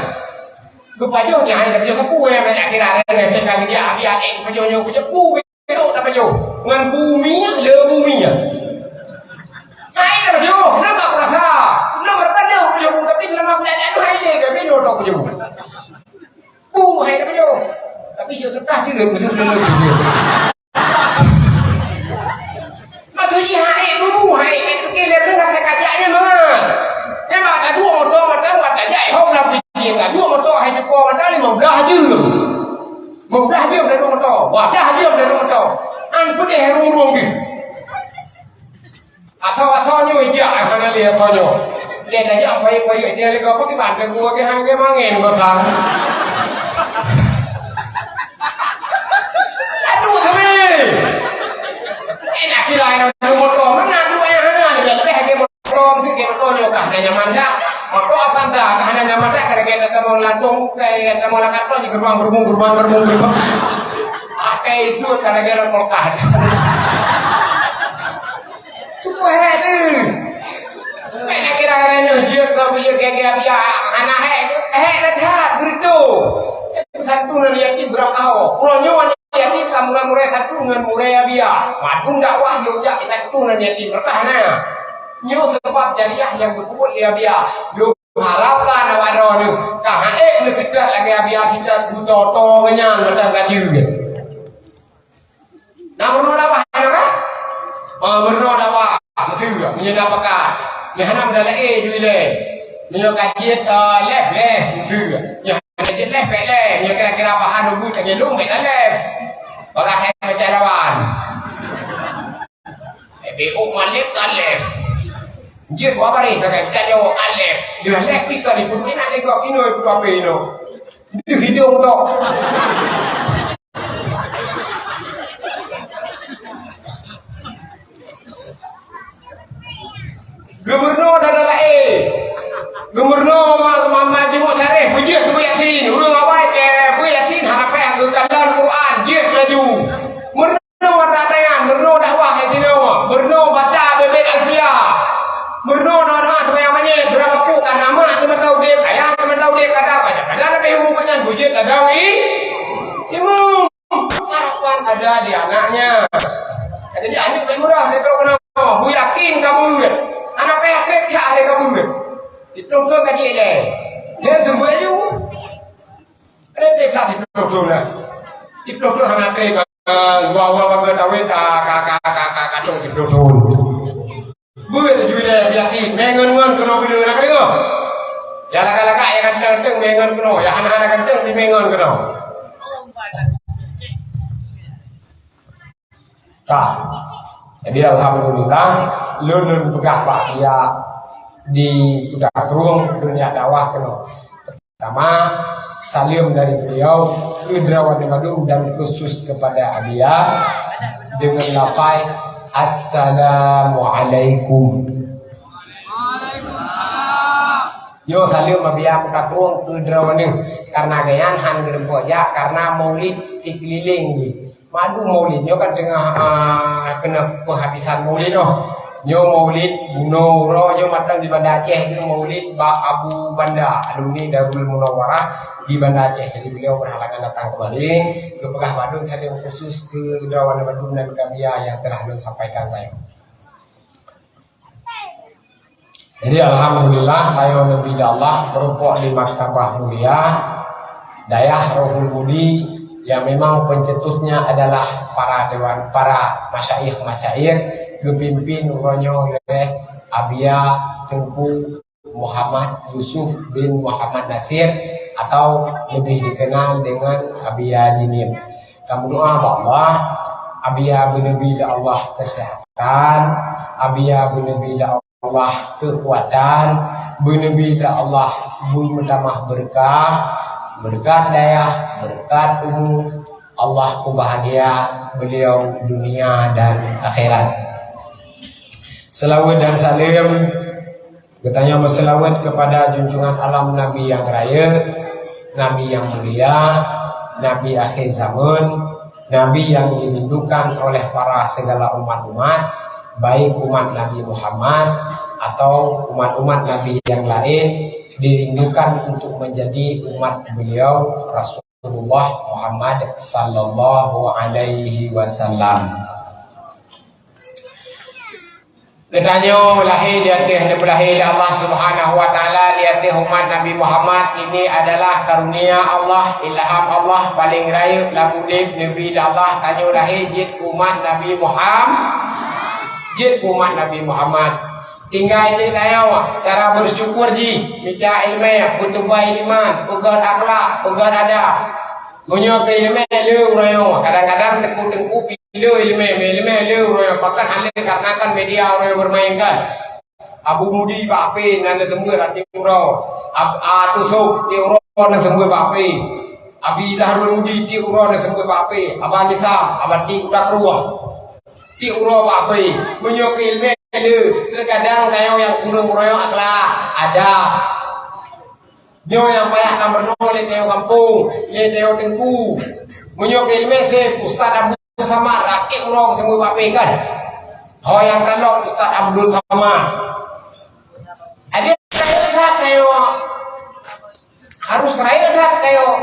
Geupajoh cahai tapajoh sapeue nyang banyak kira, eh, eh, ka geujak abiat, eh, pajoh nyoe, pajoh bu, bedok tapajoh. Ngon bumi, le bumi. Hai tapajoh, na bak rasa. Na bak rasa, na pajoh bu, tapi selama belajar tu hai le, kami dua tak pajoh bu. Bu, hai tapajoh. Tapi jok serta dia, betul-betul dia. Maksud jih, hai, bu, hai, hai, pike lé, lé, rasa kajak nyan mangat. Nyan bak taduek moto mantong, bak tajak, hom lam pike, taduek moto, hai, cuko mantong, lima belas jeuem. Lima belas jeuem taduek moto, dua belas jeuem taduek moto. An peudeh rung-rung jih. Asoe-asoe nyoe ijak, hana lé asoe nyoe. Dia tajak, payah-payah, dia lega, apa kiban, dia gua, dia hang, dia mangen, gua sang. Aduh, sabe. Eh, nak kira yang motor, mana aduh yang hana, lebih lagi motor, mesti ke motor nyoe kah, hana nyaman dah. Motor Avanza, kah hana nyaman dah, kena kita temu langsung, kita temu langsung, di gerbang, gerbong, gerbang, gerbong, gerbong. Pakai itu, karena dia kulkas. Suku hék tu. Hana kira-kira nyoe jeuet keu beuet gèt-gèt Abia. Hana hék tu, hék dah that, beureutoh. Satu nan yatim beurangkaho. Pulo nyoe aneuk yatim ka murah-murah satu ngon murah Abia. Madum dakwah nyoe jak satu nan yatim beurangkaho na. Nyoe seubab jariah nyang geupeubuet lé Abia. Harapkan awak droeneuh ka hana ék neusikat lagèe Abia sikat geuto-to nyan mantong ka jeuet. Na meurunoe dakwah nyan kan? Ah, meurunoe dakwah. Meuseue, meunyoe na pakat. Nyan hana meudalah eh jui lé. Meunyoe ka jeuet, eh, leh, leh, meuseue. Nyan hana jeuet leh, pèt leh. Meunyoe kira-kira bahan ubeut lagèe lôn, pèt leh. Orang hai macam lawan. Eh, B O Malik ka leh. Jeuet dua baris sagai, kita jawab ka leh. Dia leh pih ka dipeugah, nak jaga kinoe peukape inoe. Di hidung tok. Gubernur dan lain. Gubernur ma-, ma-, ma-, Majmuk Syarif, beujeuet keu Yasin. Ureueng awai ke, beu Yasin, hana payah geukalon Quran, jeuet laju. Meurunoe ata tangan, meurunoe dakwah di sinoe. Meurunoe baca bibit Alfiah. Meurunoe doa-doa seumayang manyét, beurangkapeue ka na mak teuh mantong udép, ayah teuh mantong udép, kadang banyak. Kadang leubeh umur nyan, beujeuet ladang i-, imum. Harapan ada di anaknya. Jadi, aneuk bèk meurah lé trok keunoe. Beuyakin ka beuet. Hana payah trép that lé ka beuet. Siploh thon ka jeuet lé. Nyan seumeubeuet aju. Trép-trép that siploh thon lah. Siploh thon hana trép, eh, dua-dua bangga tawét ka, ka, ka trép siploh thon. Beuet laju ilèe, yakin. Mè ngon-ngon keunoe beuleu, na ka deungö? Nyang lagak-lagak, nyang ganteng-ganteng, mè ngon keunoe. Nyang hana-hana ganteng, pih mè ngon keunoe. Ka. Jadi, alhamdulillah, lôn, lôn peugah bak pihak di Kuta Krueng, lôn jak dakwah keunoe. Pertama, saleuem dari beliau keu droeneuh mandum dan khusus kepada Abia dengan lafai, "Assalamualaikum." Yo, saleuem Abia Kuta Krueng keu droeneuh. Karena gobnyan han geureumpok jak karena maulid sikeulileng jih. Mandum maulid nyoe kan teungoh, ah, keuneuk peuhabisan maulid nyoe. Nyoe maulid bunoe uroe nyoe mantong di Banda Aceh, nyoe maulid bak Abu Banda, alumni Darul Munawwarah di Banda Aceh. Jadi beliau berhalangan datang kembali. Geupeugah bandum saja khusus keu droe bandum dan keu Abiya nyang telah lôn sampaikan saya. Jadi alhamdulillah, tanyoe neubi lé Allah meurumpok di maktabah mulia Dayah Rohul Mudi yang memang pencetusnya adalah para dewan, para masyaikh-masyaikh, geupimpin uroe nyoe lé Abiya Teungku Muhammad Yusuf bin Muhammad Nasir atau lebih dikenal dengan Abiya Jinim. Tameudoa bak Allah, Abiya beuneubi lé Allah kesehatan, Abiya beuneubi lé Allah kekuatan, beuneubi lé Allah beumeutamah berkah, berkat dayah, berkat umu, Allah peubahagia beliau dunia dan akhirat. Selawat dan salam, geutanyoe meuselawat kepada junjungan alam Nabi yang rayeuk, Nabi yang mulia, Nabi akhir zaman, Nabi yang dirindukan oleh para segala umat-umat, baik umat Nabi Muhammad atau umat-umat Nabi yang lain, dirindukan untuk menjadi umat beliau Rasulullah Muhammad sallallahu alaihi wasallam. Geutanyoe lahé di ateueh, neupeulahé lé Allah Subhanahu wa Taala di ateueh umat Nabi Muhammad. Ini adalah karunia Allah, ilham Allah paling rayeuk lam udeb neubi lé Allah. Tanyoe lahé jeuet umat Nabi Muhammad, jeuet umat Nabi Muhammad. Tinggai jih tanyoe cara bersyukur jih, mita ileumèe, peuteubai iman, peugöt akhlak, peugöt adab. Meunyoe keu ileumèe le uroe nyoe, kadang-kadang teungku-teungku pih le ileumèe, ileumèe le uroe nyoe, pakon hana karena kan media uroe nyoe bermain kan. Abu Mudi bak P nan neuseumeubeuet tiep uroe, Ab-, A Tusok tiep uroe neuseumeubeuet bak P. Abi Zahrul Mudi tiep uroe neuseumeubeuet bak P. Abah Nisam, Abah Tik udah keureuah. Tiep uroe bak P. Meunyoe keu ileumèe le, terkadang tanyoe nyang kureueng uroe nyoe akhlak, adab. Nyoe nyang payah tameurunoe lé tanyoe gampông, lé tanyoe teungku. Meunyoe keu ileumèe sép, Ustaz Abdul Samad, rakék uroe geuseumeubeuet bak P kan? Ho nyang kalon Ustaz Abdul Samad. Adak that tanyoe, harus rayeuk that tanyoe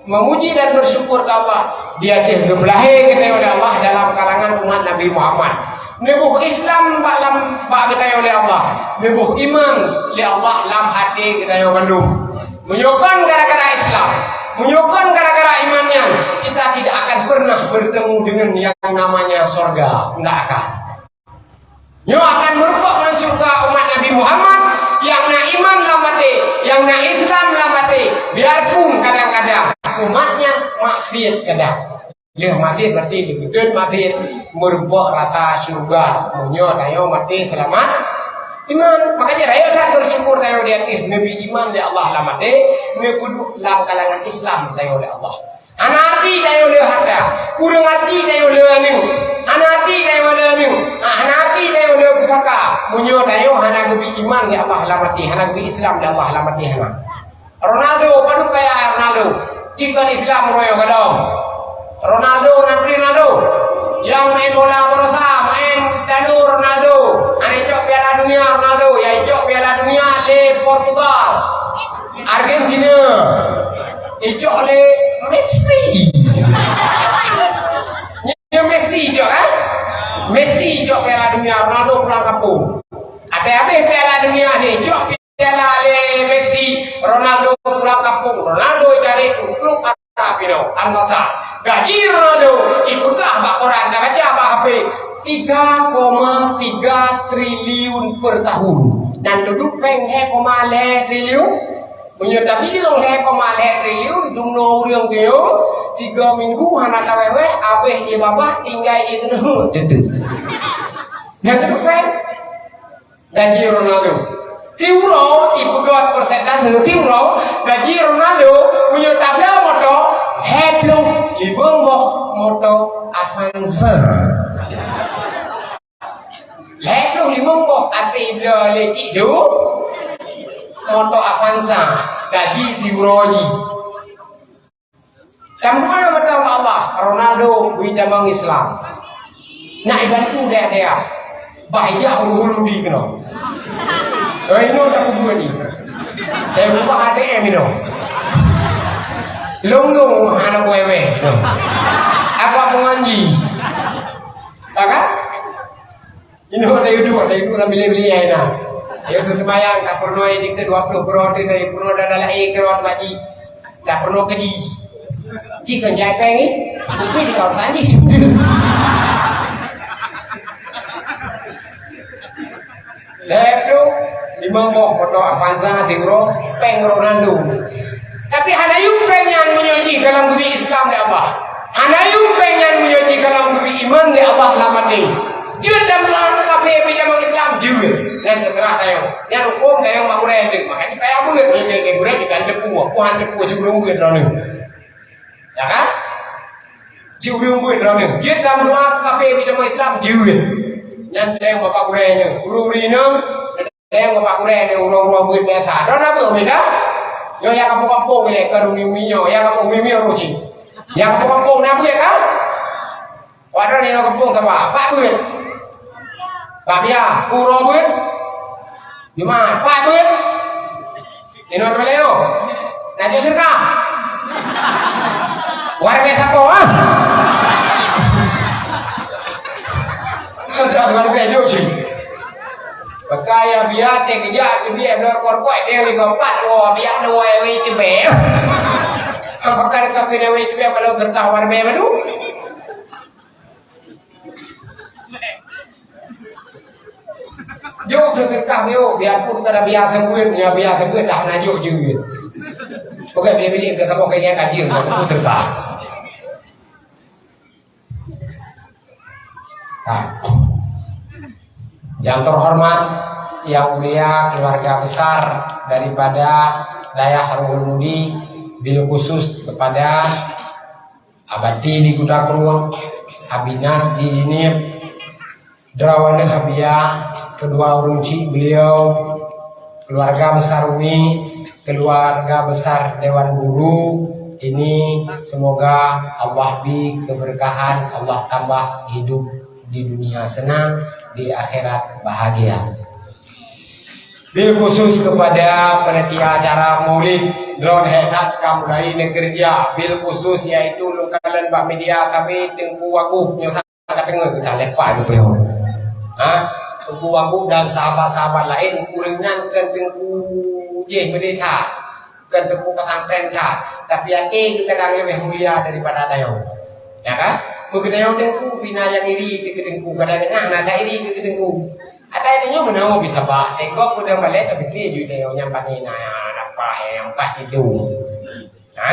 memuji dan bersyukur keu Allah. Di ateueh geupeulahé geutanyoe lé Allah dalam kalangan umat Nabi Muhammad. Neuboh Islam bak lam, bak geutanyoe lé Allah. Neuboh iman lé Allah lam até geutanyoe bandum. Meunyoe kon gara-gara Islam, meunyoe kon gara-gara iman nyan, kita tidak akan pernah bertemu dengan yang namanya sorga. Ndak akan. Nyoe akan meurumpok ngon syeuruga umat Nabi Muhammad nyang na iman lam até, nyang na Islam lam até, biarpun kadang-kadang umat nyan maksiat kadang. Lheueh maté berarti dibeudôh maté, meurumpok rasa syeuruga. Meunyoe tanyoe maté seulamat iman, makanya rayeuk that bersyukur tanyoe di ateueh neubi iman lé Allah lam até, neupeuduek lam kalangan Islam tanyoe lé Allah. Hana arti tanyoe le harta, kureueng arti tanyoe le aneuk, hana arti tanyoe le aneuk, ha, hana arti tanyoe le pusaka. Meunyoe tanyoe hana geubi iman lé Allah lam até, hana geubi Islam lé Allah lam até, hana. Ronaldo, padub kaya Ronaldo? Jikon Islam roh nyoe galom. Ronaldo, Ronaldo, nyang main bola baroesa, main tanu Ronaldo. Hana icok Piala Dunia Ronaldo, nyang icok Piala Dunia lé Portugal, Argentina. Icok lé Messi. Nyoe Messi icok, eh? Messi icok Piala Dunia, Ronaldo pulang kampung. Até habéh Piala Dunia ni, icok piala lé Messi, Ronaldo pulang kampung. Ronaldo dari klub Arab inoe, Al Nassr. Gaji Ronaldo ipeugah bak koran, tabaca bak H P, tiga koma tiga triliun per tahun. Dan duduek péng lhèe koma lhèe triliun. Meunyoe tabilang lhèe koma lhèe triliun, dumnoe ureueng nyoe, tiga minggu hana tawèh-wèh, abéh ie babah, tinggai ie keuneuk teuteup. Nyang keudua, gaji Ronaldo. Tiep uroe, ipeugöt persentase tiep uroe, gaji Ronaldo, meunyoe tabloe moto, lhèe ploh limong boh moto Avanza. Lhèe ploh limong boh até bloe lé Cik Du, moto Avanza, gaji tiep uroe jih. Cam mana mata Allah, Ronaldo bui tamong Islam. Nak ibantu dayah-dayah. Bah ijak Ruhul Mudi keunoe. Eh, inoe dak peubuet ni. Saya ubah A T M inoe. Lông-lông hana kuéh-wéh inoe. Apa pengaji? Ya kan? Inoe ada uduk, ada uduk dalam bilik-bilik ai na. Ya, seumayang, tak pernah ini ke dua puluh perot, tak pernah dada lahir ke ruang haji. Tak pernah ke di. Jika jai peng ni, tapi di kawasan ni. Lhèe ploh limong boh moto Avanza, Tigro, peng Ronaldo. Tapi hana yum peng nyan meunyoe jih dalam geubi Islam lé Allah. Hana yum peng nyan meunyoe jih dalam geubi iman lé Allah lam até. Jeuet dan meulang kafé beujameun Islam, jeuet. Nyan teuseurah tanyoe. Nyan hukôm tanyoe mak gurèe teuh. Makajih payah beuet meunyoe gurèe, gurèe dikan teupeu, Tuhan teupeu, sikureueng beuet droeneuh. Ya kan? Sikureueng beuet droeneuh. Jeuet dan meudoa keu kafé beujameun Islam, jeuet. Nyan tanyoe bapak gurèe nyoe. Guru-guru inong, tanyoe bapak gurèe nyoe, uroe-uroe beuet biasa. Droeneuh beuet, umi ka? Nyoe nyang kampung-kampung ilèe, kon umi-umi nyoe. Nyang kampung umi-umi nyoe cit. Nyang kampung-kampung na beuet ka? Padahai inoe kampung saban, pat beuet? Pat bia, uroe beuet? Jumat, pat beuet? Inoe teuma leo. Na jok seudeukah? Warga sapo, ah? Ada warga jok cit. Pakai ya bia teh kejak tu bia belor korkoi dia lima empat, wah, bia nu wai wai tu be. Pakai ka kena wai tu be kalau seudeukah warga baru. Jok seudeukah, jok, biarpun kada biasa buet, ya biasa buet dah na jok jeuet. Bukan bilik-bilik ke saboh kaya kaji, bukan seudeukah. Nah. Yang terhormat, yang mulia keluarga besar daripada Dayah Ruhul Mudi, bil khusus kepada Abati di Kuta Krueng, Abinas di Jeunieb, droeneuh Abia, kedua ureueng chik beliau, keluarga besar Umi, keluarga besar Dewan Guru, ini semoga Allah bi keberkahan, Allah tambah hidup di dunia senang, di akhirat bahagia. Bil khusus kepada panitia acara Maulid, droeneuh hé that ka mulai neukeureuja. Bil khusus yaitu lôn kalon bak media sabe Teungku Wagub nyoe sa-, ka teungoh geutanyoe leupah geupeue. Ha? Teungku Wagub dan sahabat-sahabat laén, ureueng nyan kon teungku jih meudeh that. Kon teungku pesantren that, tapi até geuh kadang leubeh mulia daripada tanyoe. Ya kan? Meugeutanyoe teungku, pih na nyang iri keu teungku, kadang-kadang na that iri keu teungku. Atai tanyoe meunoe bisa bak, teuka peudong balek tapike jih tanyoe nyang pané na, na paih, nyang paih sidong. Ha?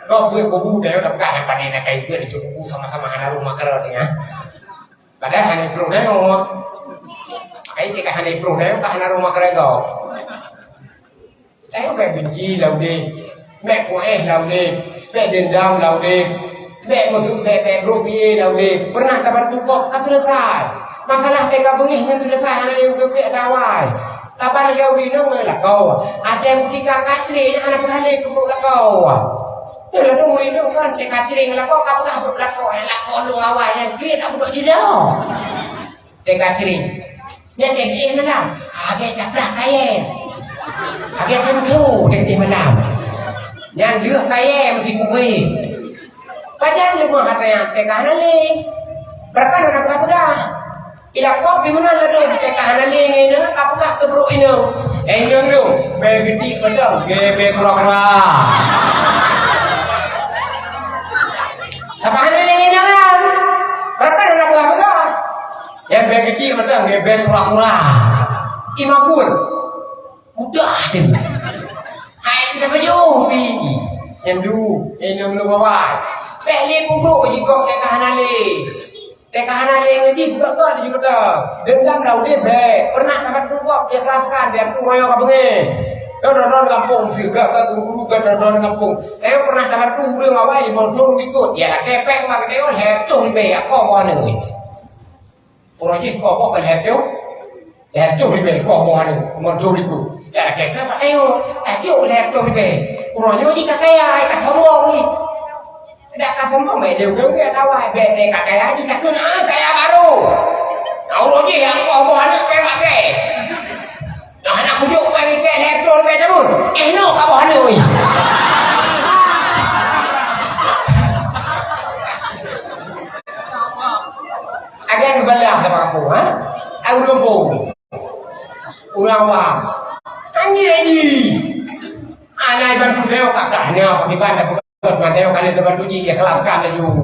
Kok buet kubu tanyoe tapeugah nyang pané na kai buet di kubu sama-sama hana rumoh keurot ya. Padahai hana ipruh tanyoe. Kai teuka hana ipruh tanyoe, ka hana rumoh keurot. Tanyoe bèk benci lam udép, bèk kuéh lam udép, bèk deundam lam udép, bèk musuh, bèk, bèk brok pih lam udép. Pernah tabantu gob ka selesai. Masalah teuka beungéh nyan selesai, hana lé geupeuék dawai. Taban lagèe ureueng inong ngon lakoe. Até kutika ka cre nyan hana peureulèe keu brok lakoe. Nyoe ladôm ureueng inong kan teuka cre ngon lakoe, ka peugah brok lakoe, lakoe lôn awai nyan kriet, ka beudôk jinoe. Teuka cre. Nyan teuka jih malam. Lagèe taplah kayèe. Lagèe teuntu teuka jih malam. Nyan lheueh kayèe meusi kubée. Pajan leumah atra nyan teuka hana lé. Beurapa na peugah-peugah. Ila kop di meunan ladôm teuka hana lé ngon inong ka peugah keu brok inong. Eh, inong, inong, bèk geudik mantong, gèbèk kura-kura. Saba hana lé ngon inong nyan. Beurapa na peugah-peugah. Nyang bèk geudik mantong, gèbèk kura-kura. Imakun. Mudah teuh. Hai, dah baju pi. Nyang du, eh, nyang lu bawai. Bèk lé pubuk jikok teuka hana lé. Teuka hana lé ngon jih, buka-buka di jumata. Deundam lam udép bèk. Pernah tabantu gob, ikhlaskan, biarpun uroe nyoe ka beungéh. Ka dron-dron gampông, siga ka guru-guru ka dron-dron gampông. Saya pernah tabantu ureueng awai, motor likot. Ya, lakèe pèng bak geutanyoe, lhèe reutôh ribèe, akoe boh aneuk. Uroe jih koh boh ka lhèe reutôh, lhèe reutôh ribèe koh boh aneuk, ngon dua likot. Ya, lakèe pèng bak tanyoe, tajok lhèe reutôh ribèe. Uroe nyoe jih ka kaya, ka sombong jih. Dak ka sombong, bèk lé ureueng keu dawai, bèk lé ka kaya jih takheun, ah, kaya barô. Nah, uroe jih nyang koh boh Agai geubalah sama kampung, ha? Ai ureueng po. Ureueng awam. Anjing, anjing. Anai bantu dewa kakah nya, pakai banda Kata kali teumpat uji ikhlaskan laju.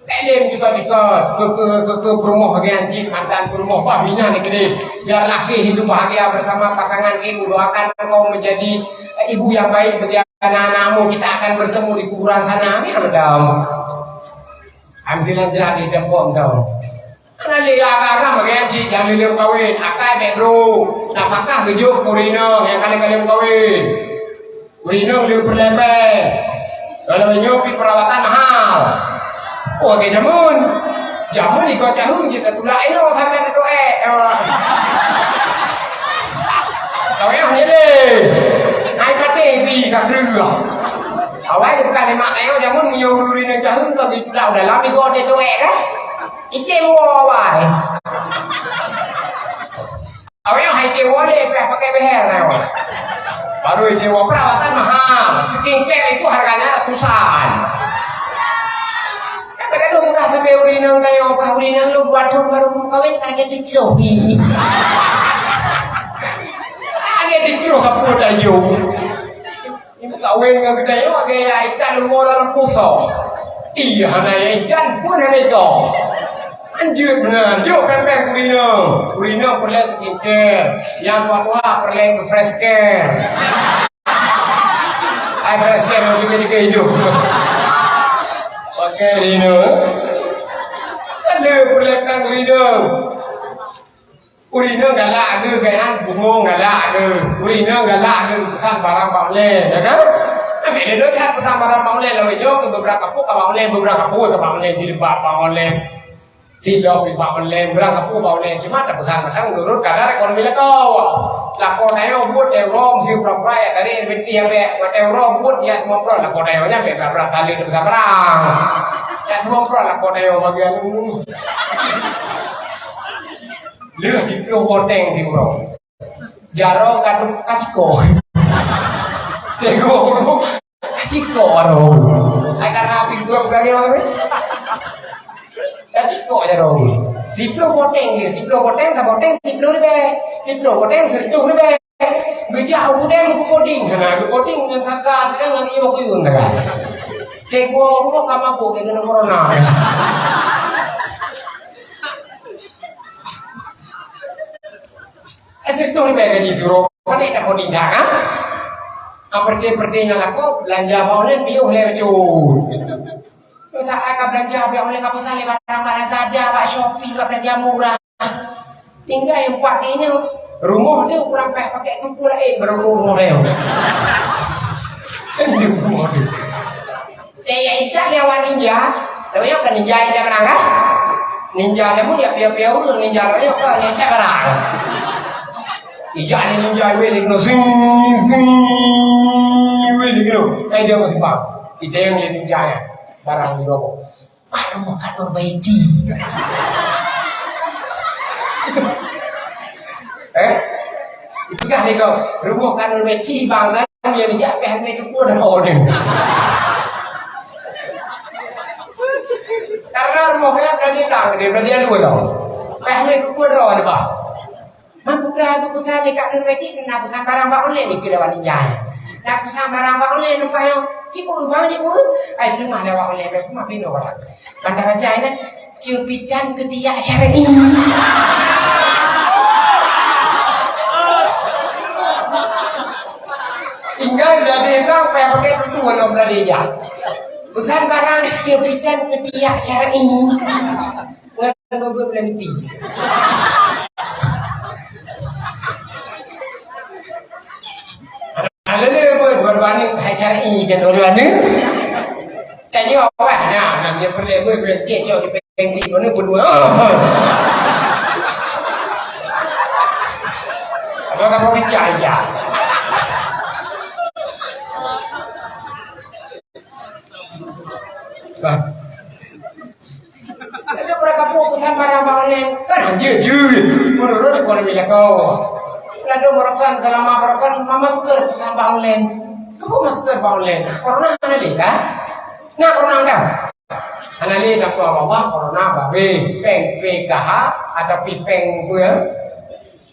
Taklim juga-juga ke, ke, ke, ke perumoh bagian cit mantan perumoh bah bina ni kini. Biar laki hidup bahagia bersama pasangan ibu. Doakan engkau menjadi, eh, ibu yang baik bagi anak-anakmu. Kita akan bertemu di kuburan sana. Amin, betul. Ambilan jerat di tempok dong. Karena lé agam-agam bagian cit yang lé kawin, akai bek bro, nafakah geujuk kurinong yang kali-kali kawin. Kurinong lé perlepe. Kalau nyoe pi perawatan mahal. Oh, ke jamun. Jamun ikot cahung cit tulak ino sampai tu eh. Kau yang ni deh. Hai pate pi ka kreuah. Awai bukan lemak tayo jamun nyoe ureueng cahung tu di tulak dalam ikot dia tu eh kan. Item woe awai. Awai hai item woe lé payah pakai behel na. Baru item woe perawatan mahal. Skincare itu harganya ratusan. Tapi kan lu murah tapi urinang kayak apa urinang lu buat tahun baru mau kawin target dicrohi. Target dicroh apa dah jauh. Ibu kawin ngon geutanyoe lagèe ya ikan leumo lam puso. Iya, hana ya ikan pun hana iko. Lanjut beuna, jok pèng-pèng kurinong. Kurinong peureulèe skincare. Nyang tuha-tuha peureulèe keu fresh care. Ai fresh care nyang jaga-jaga idop. Pakai rinong. Ada peureulèe pèng kurinong. Urineueng galak ageuh, keunan bungong galak ageuh. Urineueng galak ageuh peusan barang bak online, ya kan? Ambil dulu that peusan barang bak online, lalu nyoe ke beberapa kampung ka bak online, beberapa kampung ka bak online, jilbab bak online, silop bak online, beberapa kampung bak online. Cuma tak peusan padang menurut kadar ekonomi lakoe. Lakoe tanyoe buet teuh uroe meusi pura-pura ya tadi R B T ya bek. Buet teuh uroe buet ya semua pura lakoe tanyoe nya bek berat kali peusan barang. Ya semua pura lakoe tanyoe bagian. Lheueh siploh boteng siuroe. Jaroe ka tu ka ciko. Tego ka ciko jaroe. Ai karena api dua peugah dia apa? Ka ciko jaroe. Siploh boteng dia, siploh boteng, saboteng siploh ribèe. Siploh boteng sireutoh ribèe. Geujak u gudang geupoding sana, geupoding ngon saka, saka ngon ié bakuyun saka. Tego rumoh ka mabuk keu keuneuk corona. Eh, sireutoh ribèe gaji suroh. Pané tapoding that, ha? Ka peureté-peureté nyang lakoe, beulanja bak online piôh lé bacut. Saát ka beulanja bak online ka peusan lé barang bak Lazada, bak Shopee, bak beulanja murah. Tinggai empat di nyoe. Rumoh tu kurang payah pakai tupu laén baru rumoh dia. Rumoh tu. Saya intat lé awak ninja. Tapi nyoe kan ninja intat barang kan? Ninja jameun ya pia-pia ureueng ninja, tapi nyoe kan intat barang. Ijak ni ninja weh ni kena sing, sing, weh ni kena. Eh, dia masih paham. Kita yang dia ninja ya. Barang di bawah. Aduh, kator baiti. Eh? Ipeugah lé kau, rumoh kan lé ci bang kan, ya dijak peh lé tu pun oh ni. Karena rumoh kaya berarti tang, dia berarti lu tau. Peh lé tu pun oh ni bang. Mampu dah aku pesan dekat tu berarti nak pesan barang bak online ni kira wanita. Nak pesan barang bak online nampak yang cikgu bang cikgu. Ai, belum ada bak online, belum ada bak online. Mantap baca ini. Cupitan ketiak syar'i. Tinggal dari orang payah pakai tutu walau dari ya. Pesan barang cupitan ketiak syar'i. Ngan bubuk nanti. Ada dia pun baru bani hai syar'i kan baru ada. Tanya awak nah, nah dia perlu pun berhenti cok di pengki mana pun dua. Apa kamu bicara aja? Bah. Ada berapa pun pesan barang bak online kan jujur menurut ekonomi lakoe. Lalu merupakan selama merupakan mama seger pesan bak online. Kamu masker bak online. Corona ada leh kan? Nah, corona ada. Hana lé takwa Allah, corona babeh. Péng P K H atau pi péng peue,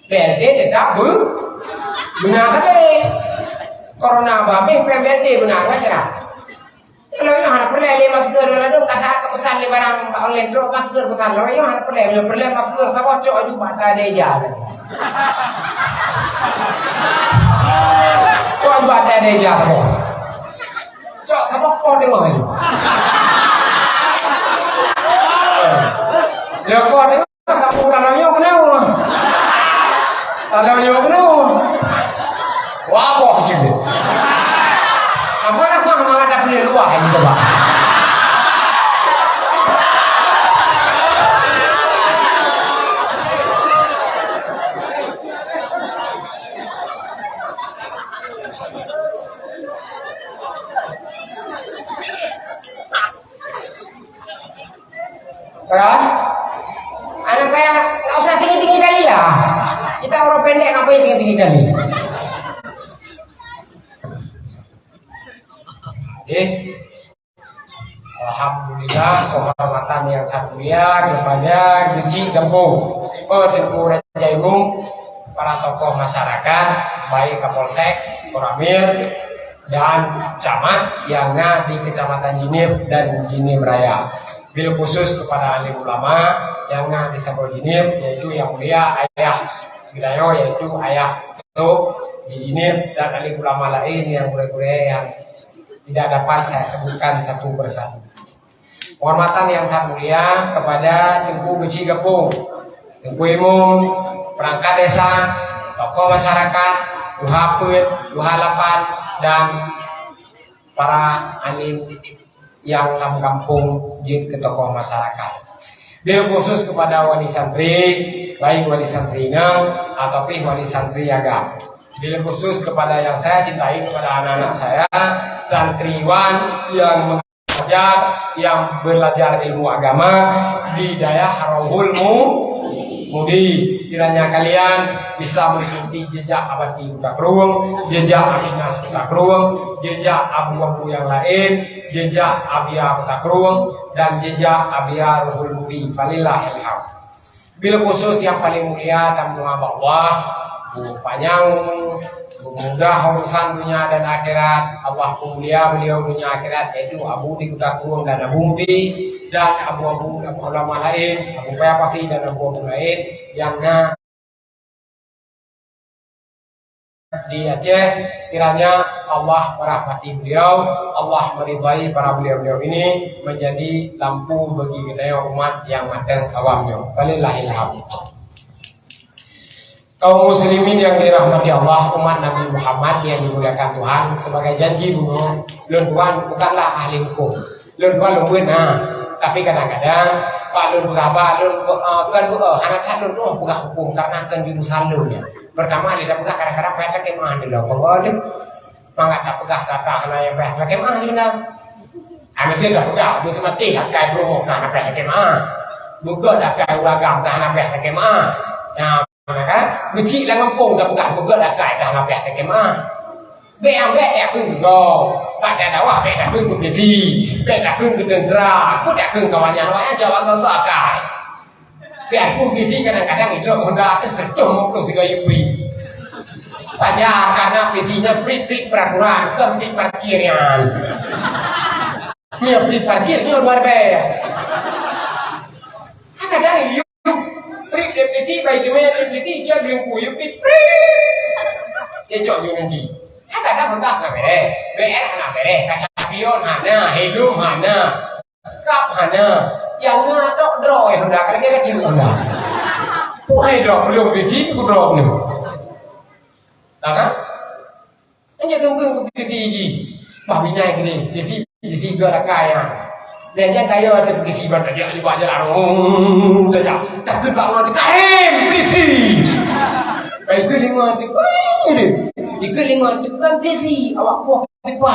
P L T tetap be-, beuna sabe. Corona babeh, péng P L T beuna sabe cara. Kalau nyoe hana peureulèe lé masker, lôn ladôm ka saát ka peusan lé barang bak online, droe masker peusan. Lôn nyoe hana peureulèe, lôn peureulèe masker saboh, cok aju bak ata dèja. Cok aju bak ata dèja saboh. Cok saboh poh teungoh nyoe. Ya, poh teungoh. Kampung tanah nyoe keunoe. Tanah nyoe keunoe. Wah, boh cit. Apa nak buat mangat dah pilih luah yang coba. Kan? Anak payah, tak usah tinggi-tinggi kali lah. Kita orang pendek, ngapain tinggi-tinggi kali? Eh. Alhamdulillah, kehormatan yang sangat mulia kepada Geuchik Gampông, Teungku Raja Imum, para tokoh masyarakat, baik Kapolsek, Koramil, dan camat yang na di Kecamatan Jeunieb dan Jeunieb Raya. Bil khusus kepada alim ulama yang na di saboh Jeunieb, yaitu yang mulia ayah geutanyoe, yaitu ayah Ketua di Jeunieb, dan alim ulama lain yang gurée-gurée yang tidak dapat saya sebutkan satu persatu. Penghormatan yang sangat mulia kepada Teungku Geuchik Gampông, Teungku Imum, perangkat desa, tokoh masyarakat, tuha peuet, tuha lapan, dan para alim nyang lam gampông jeuet keu tokoh masyarakat. Bil khusus kepada wali santri, baik wali santri inong ataupun wali santri agam. Bil khusus kepada yang saya cintai, kepada anak-anak saya, santriwan yang mengajar, yang belajar ilmu agama di dayah Rauhul Mu-, Mudi. Kiranya kalian bisa mengikuti jejak Abati Kuta Krueng, jejak Abinas Kuta Krueng, jejak abu-abu yang lain, jejak Abia Kuta Krueng, dan jejak Abia Ruhul Mudi. Falillahilhamd. Bil khusus yang paling mulia dan mulia bak Allah, bu panyang, bu mudah urusan dunia dan akhirat. Allah pun mulia beliau dunia akhirat, yaitu Abu di Kuta Krueng dan Abu Mudi, dan abu-abu ulama lain, Abu Paya Pasi dan abu-abu lain yang na di Aceh. Kiranya Allah merahmati beliau, Allah meridai para beliau-beliau ini menjadi lampu bagi geutanyoe umat nyang mantong awam nyoe. Falillahilhamd. Kaum muslimin yang dirahmati Allah, umat Nabi Muhammad yang dimuliakan Tuhan, sebagai janji bunoe, lôn tuan bukanlah ahli hukum. Lôn tuan lôn buet na, tapi kadang-kadang bak lôn peugah ba lôn, eh, kon beu, eh, hana that lôn tuan peugah hukum karena kon jurusan lôn nyan. Pertama, lé tapeugah kadang-kadang payah takheun meu'ah dulu. Peue lé? Mangat tapeugah kata hana nyang payah takheun meu'ah dulu. Ah, meusti tapeugah, beu seumatéh akai peurumoh ka hana payah takheun meu'ah. Beugöt akai ureueng agam ka hana payah takheun meu'ah. Nah, Maka, geuchik lam gampông tapeugah beugöt akai dah na payah takheun meu'ah. Bèk ambek takheun keu gob. Bak that dakwah bèk takheun keu polisi, bèk takheun keu tentera, peue takheun keu awak nyan, awak nyan cit awak geuh akai. Biarpun polisi kadang-kadang idrop honda teuh seratus lima puluh sigoe yue bri. Wajar, karena polisi nyan bri-bri peraturan, kon bri parkir nyan. Nyan bri parkir nyan luar biasa. Kadang yue Prit, depresi, bai teumé, depresi, cok di lumpur, yue prit, prit. Dia cok di ureueng jih. Hana dah honda hana bereh. B S hana bereh. Kaca spion hana, helm hana. Kap hana. Nyang na tok droe honda, ka lagèe kacil honda. Puhai droe, belum bisi, ku droe ni. Nah, kan? Hana keu-keu keu polisi jih. Bah binai keu polisi, polisi geuh lakai nyan. Dan nyan kayèe teuh polisi ban tajak nibak jalan. Oh, tajak. Takheun bak ngon, "Kahem, polisi!" Bai keu lima tu, "Woi, ni." Dikeu lima tu, "Bukan polisi, awak kuah pipa."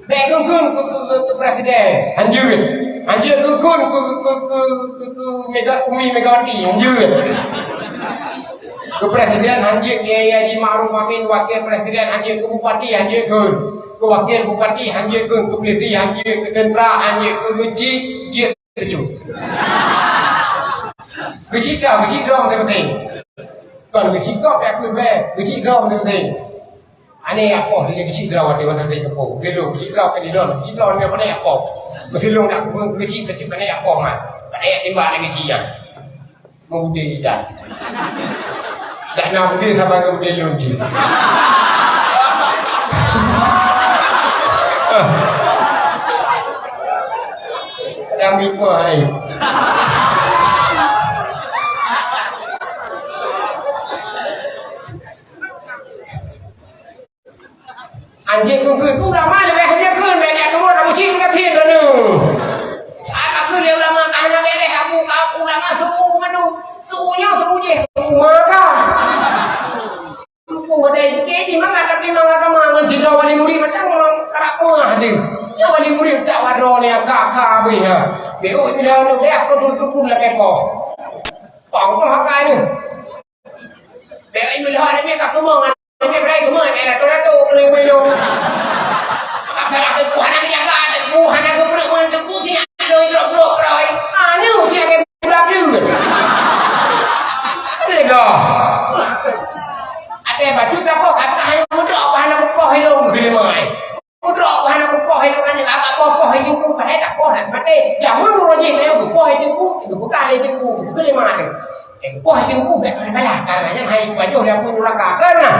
Bèk kheun-kheun keu, keu, keu, keu presiden, hanjeuet. Hanjeuet kheun-kheun keu, keu, keu, keu, keu Mega, Umi Megawati, hanjeuet. Keu presiden hanjeuet, Kiai Haji Ma'ruf Amin, wakil presiden hanjeuet, keu bupati hanjeuet kheun, keu wakil bupati hanjeuet kheun, keu polisi hanjeuet, keu tentera hanjeuet kheun, keu chik jeuet keu chik. Keu chik droe, keu chik droe teupeuteng. Kon keu chik kop dak kheun bèe, keu chik droe teupeuteng. Aneuk apoh lé keu chik droe watèe watèe keu po. Keu chik droe keu chik droe keu chik droe ni aneuk apoh. Meusilong dak keu chik keu chik aneuk apoh mah. Aneuk timbak lé keu chik nyan. Meuudé dah. Dak na udé saban ngon udé lôn jih. Kami pun hai. Anjing keukeue ulama leubeh hanjeuet kheun, bèk jak turun Abu Cik meukatin droeneuh. Ka kheun lé ulama ka hana bèrèh Abu, ka ulama seuku mandum. Seuku nyoe seuku jih, seuku meuka. Seuku wadai ke jih mangat, tapi mangat agama ngon sidroe wali murit macam karap peungah deh. Nyoe wali murit tak wadroe ni ka, ka habéh ha. Bèk oh, nyoe dah, nyoe dah, aku turun-turun lah kepo. Pang tu hak ni. Bèk ai meulhah ni ka keumong. Bèk brai keumong, bèk rato-rato keuneuk beudoh. Ka salah teungku hana geujaga, teungku hana geupeureumeun, teungku siat lôi drop-drop roi. Anu siat ke budak tu. Tega. Ada baju tak apa, kata hanya muda apa hana kupoh hidung keuneuk mai. Kudroe ku hana kupoh ilong aneuk, agak poh-poh ilong ku, padahai tak poh nak maté. Jameun uroe jih meuyo geupoh ilong ku, geupeugah lé ilong ku, geupeugah lé mak teuh. Eh, geupoh ilong ku, bèk keuneuk balah, karena nyan hai pajoh lam apui nuraka. Keureuna.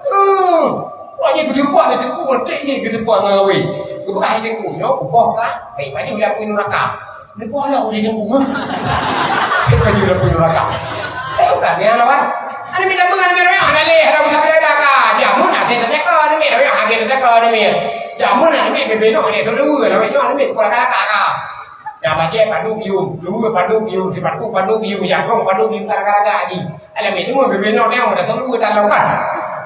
Hmm. Uroe jih geuteupok lé ilong ku, meutek lé geuteupok ngon awé. Geupeugah ilong ku, nyoe geupoh ka, hai pajoh lam apui nuraka. Neupoh lom ulèe teungku. Ka jeuet lom keu neuraka. Eh, bukan nyan, lawan. Aneuk miet jameun, aneuk miet royong, hana lé, hana usah beujaga ka. Jameun hase teuseukon, aneuk miet royong, hase teuseukon, aneuk miet. Jameun, aneuk miet beubeunôh, aneuk seuleue, aneuk miet nyoe, aneuk miet keu laka-laka ka. Nyang bajèe padub yum, luweue padub yum, sipatu padub yum, jangkong padub yum, ka laka-laka jih. Aneuk miet jameun beubeunôh, nyoe, aneuk seuleue, tan lôn ka.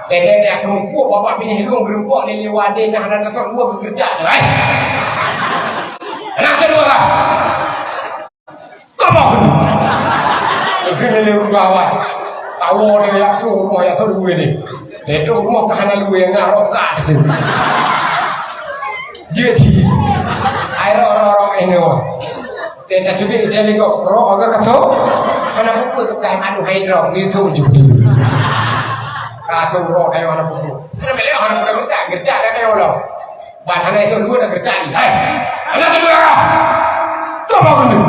Dèdèk, dèdèk, keumeupuk, babah binéh lôn, geureumpok, lé liwa adé, nah, hana tasok, dua geugeujak, eh. Aneuk seuleue ka. Kamoe keuneuk. Keuneuk lé ureueng awai. Tawoe lé yak kru rumoh yak sot luwe lé. Lé trok rumoh ka hana luwe ngon rok ka teuh. Jeuet cit. Ai rok, rok, rok, eh, nyoe. Teuka teubiet ide lé gob rok agak kaso. Hana peue-peue teuka madu hai drop gitu ju. Kaso rok ayo hana peue-peue. Hana belek hana peue-peue geutak dak ayo lo. Ban hana esok dua dah geucai. Hai. Hana keudua. Coba beuneu.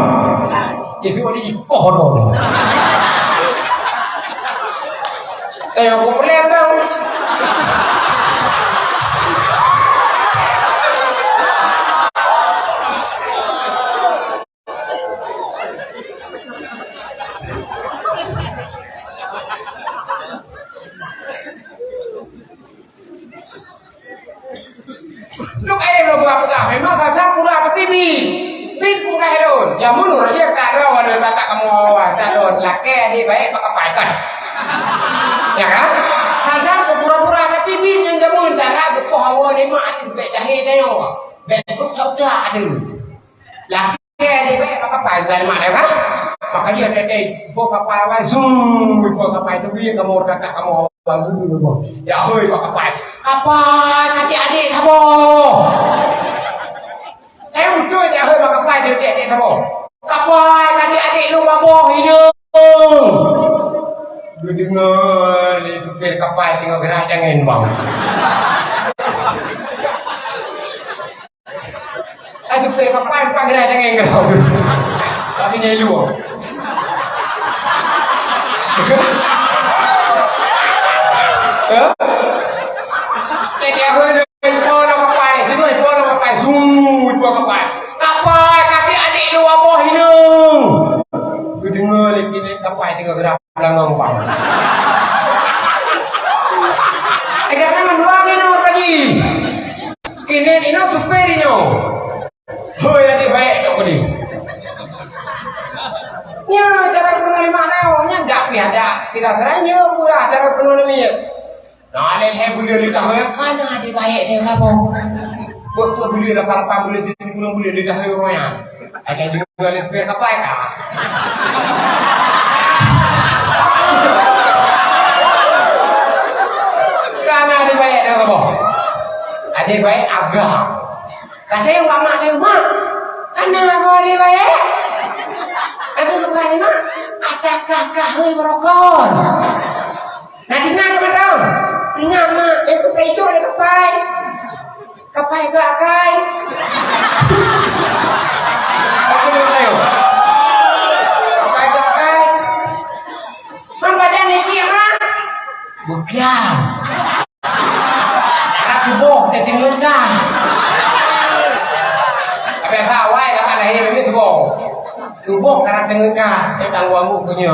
Esok ni ikoh dong. Kayak aku pernah tahu. Lôn kayém lôn peugah-peugah, memang sasa pura keupibi. Pin peugah lôn, jameun ureueng jieb tak droe walau tak, tak kamoe awai, tak droe lakèe adik baik bak kapai kan. Ya kan? Sasa pura-pura keupibi nyang jameun cara geupoh awai lima ateueh bèk jahé tanyoe. Bèk peucok-cok ateueh. Lakèe Kapai deh, bèk bak kapai, bukan mak dah kan? Makanya tadi, boh kapai awai, zoom, boh kapai tu dia kamu orang tak kamu baru dulu boh. Ya hoi bak kapai. Kapai, adik-adik sabo. Eh, betul ya hoi bak kapai dia adik-adik sabo. Kapai, adik-adik lu baboh hidup. Geudengar lé supir kapai tengok gerak jangan bang. Ai, supir kapai empat gerai tangan keu. Tapi nyai luwa. Hah? Tadi aku ni, ipo lo kapai, sini ipo lo kapai, sui ipo kapai. Kapai, tapi adik dua boh inong. Geudengar lagi ni kapai tengah gerak. Peulangong pang. Eh, karena mandua nginong pagi. Kini inoe supir inoe. Hoi, adik baik tak boleh. Nya cara pernah lima tahun, nya dak pih ada. Tidak seranya buah cara pernah lima. Nah, lé lhèe buleuen leubeh, kana dibayek lé saboh. Buet-buet buleuen lapan-lapan buleuen, sikureueng buleuen leubeh ureueng nyan. Ada juga lé supir kapai ka. Hana adik baik dah kamoe. Adik baik agam. Kadang wak mak dia, "Mak, kana kamoe adik baik?" Aku suka ni, "Mak, atakah kahoi beurokon?" Nah, dengar ke betul? Dengar, Mak. Itu pejo dia pakai. Kapai gak kai. Oke, dulu tayo. Kapai gak kai. Man badan ni dia, Mak. Bukan. Karena tubuh dia tengok kah. Biasa awai dah lahir ni tubuh. Tubuh karena tengok kah. Dia tanggung aku punya.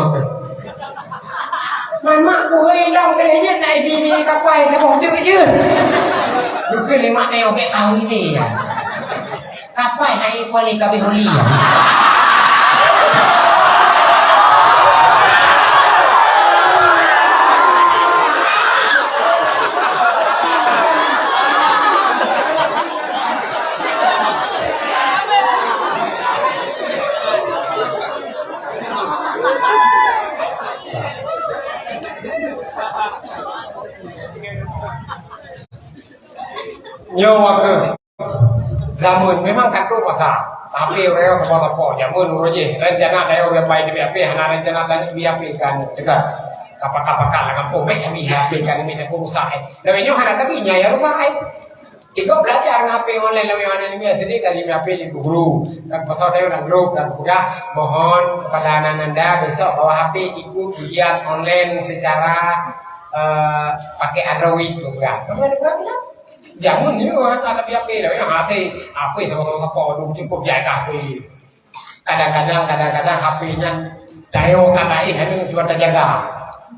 Man mak buhôi lom keu lheueh jeuet na ié bini kapai saboh teuk jeuet. Bukon lé mak nyoe bék kawin lé ya. Kapai hai poli kabeh holi ya. Nyoe waktu zaman memang ka trok masa. Tapi ureueng sapo-sapo zaman uroe jih rencana dayah ureueng pai di H P, hana rencana tadi di H P kan dekat. Kapak-kapak lah kampung, baik kami H P kan ini tak rusak eh. Tapi nyoe hana tapi nyai rusak eh. Ikut belajar dengan H P online lawét online ni, sedih kali dengan H P di guru. Dan pasal saya dalam grup dan peugah, mohon kepada anak-ananda besok bawa H P ikut ujian online secara eh, pakai Android tu peugah. Tapi ada peugah bilang. Jamun ni orang ada H P dah, yang hati apa sama-sama apa tu cukup jaga H P. Kadang-kadang, kadang-kadang H P nyan tayo kan lain, hanya cuma terjaga.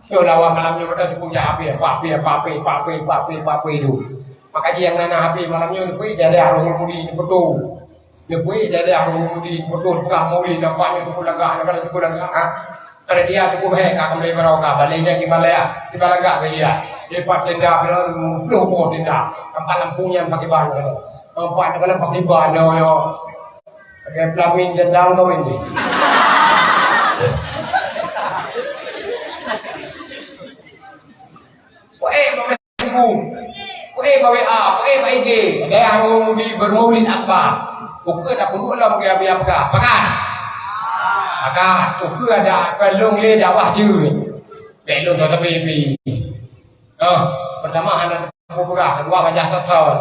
Yo lawan malam ni kita cukup jaga H P, apa H P, apa H P, apa H P, apa H P, apa H P tu. Makanya yang nana H P malam ni pun jadi arung mudi ni betul. Dia pui jadi arung mudi, betul peugah mudi, nampaknya cukup lagak, nampaknya cukup lagak. Ha? Kerja dia cukup hai, ka kembali barokah, baliknya di balai, di balagak ke dia. Di pat tenda, puluh boh tenda. Nampak lampu nyan pakai ban. Nampak nak kena pakai ban, yo, yo. Pakai pelamin jendang kau ini. Weh, pakai Facebook. Weh, pakai W A, weh, pakai I G. Ada yang mau di bermaulid akbar. Uka tak punduk lah pakai apa yang pegang. Pakai. Pakai. Uka ada apa long le dakwah je. Belum satu pipi. Oh, pertama hana Aku peugah, kedua bajah thot-thot.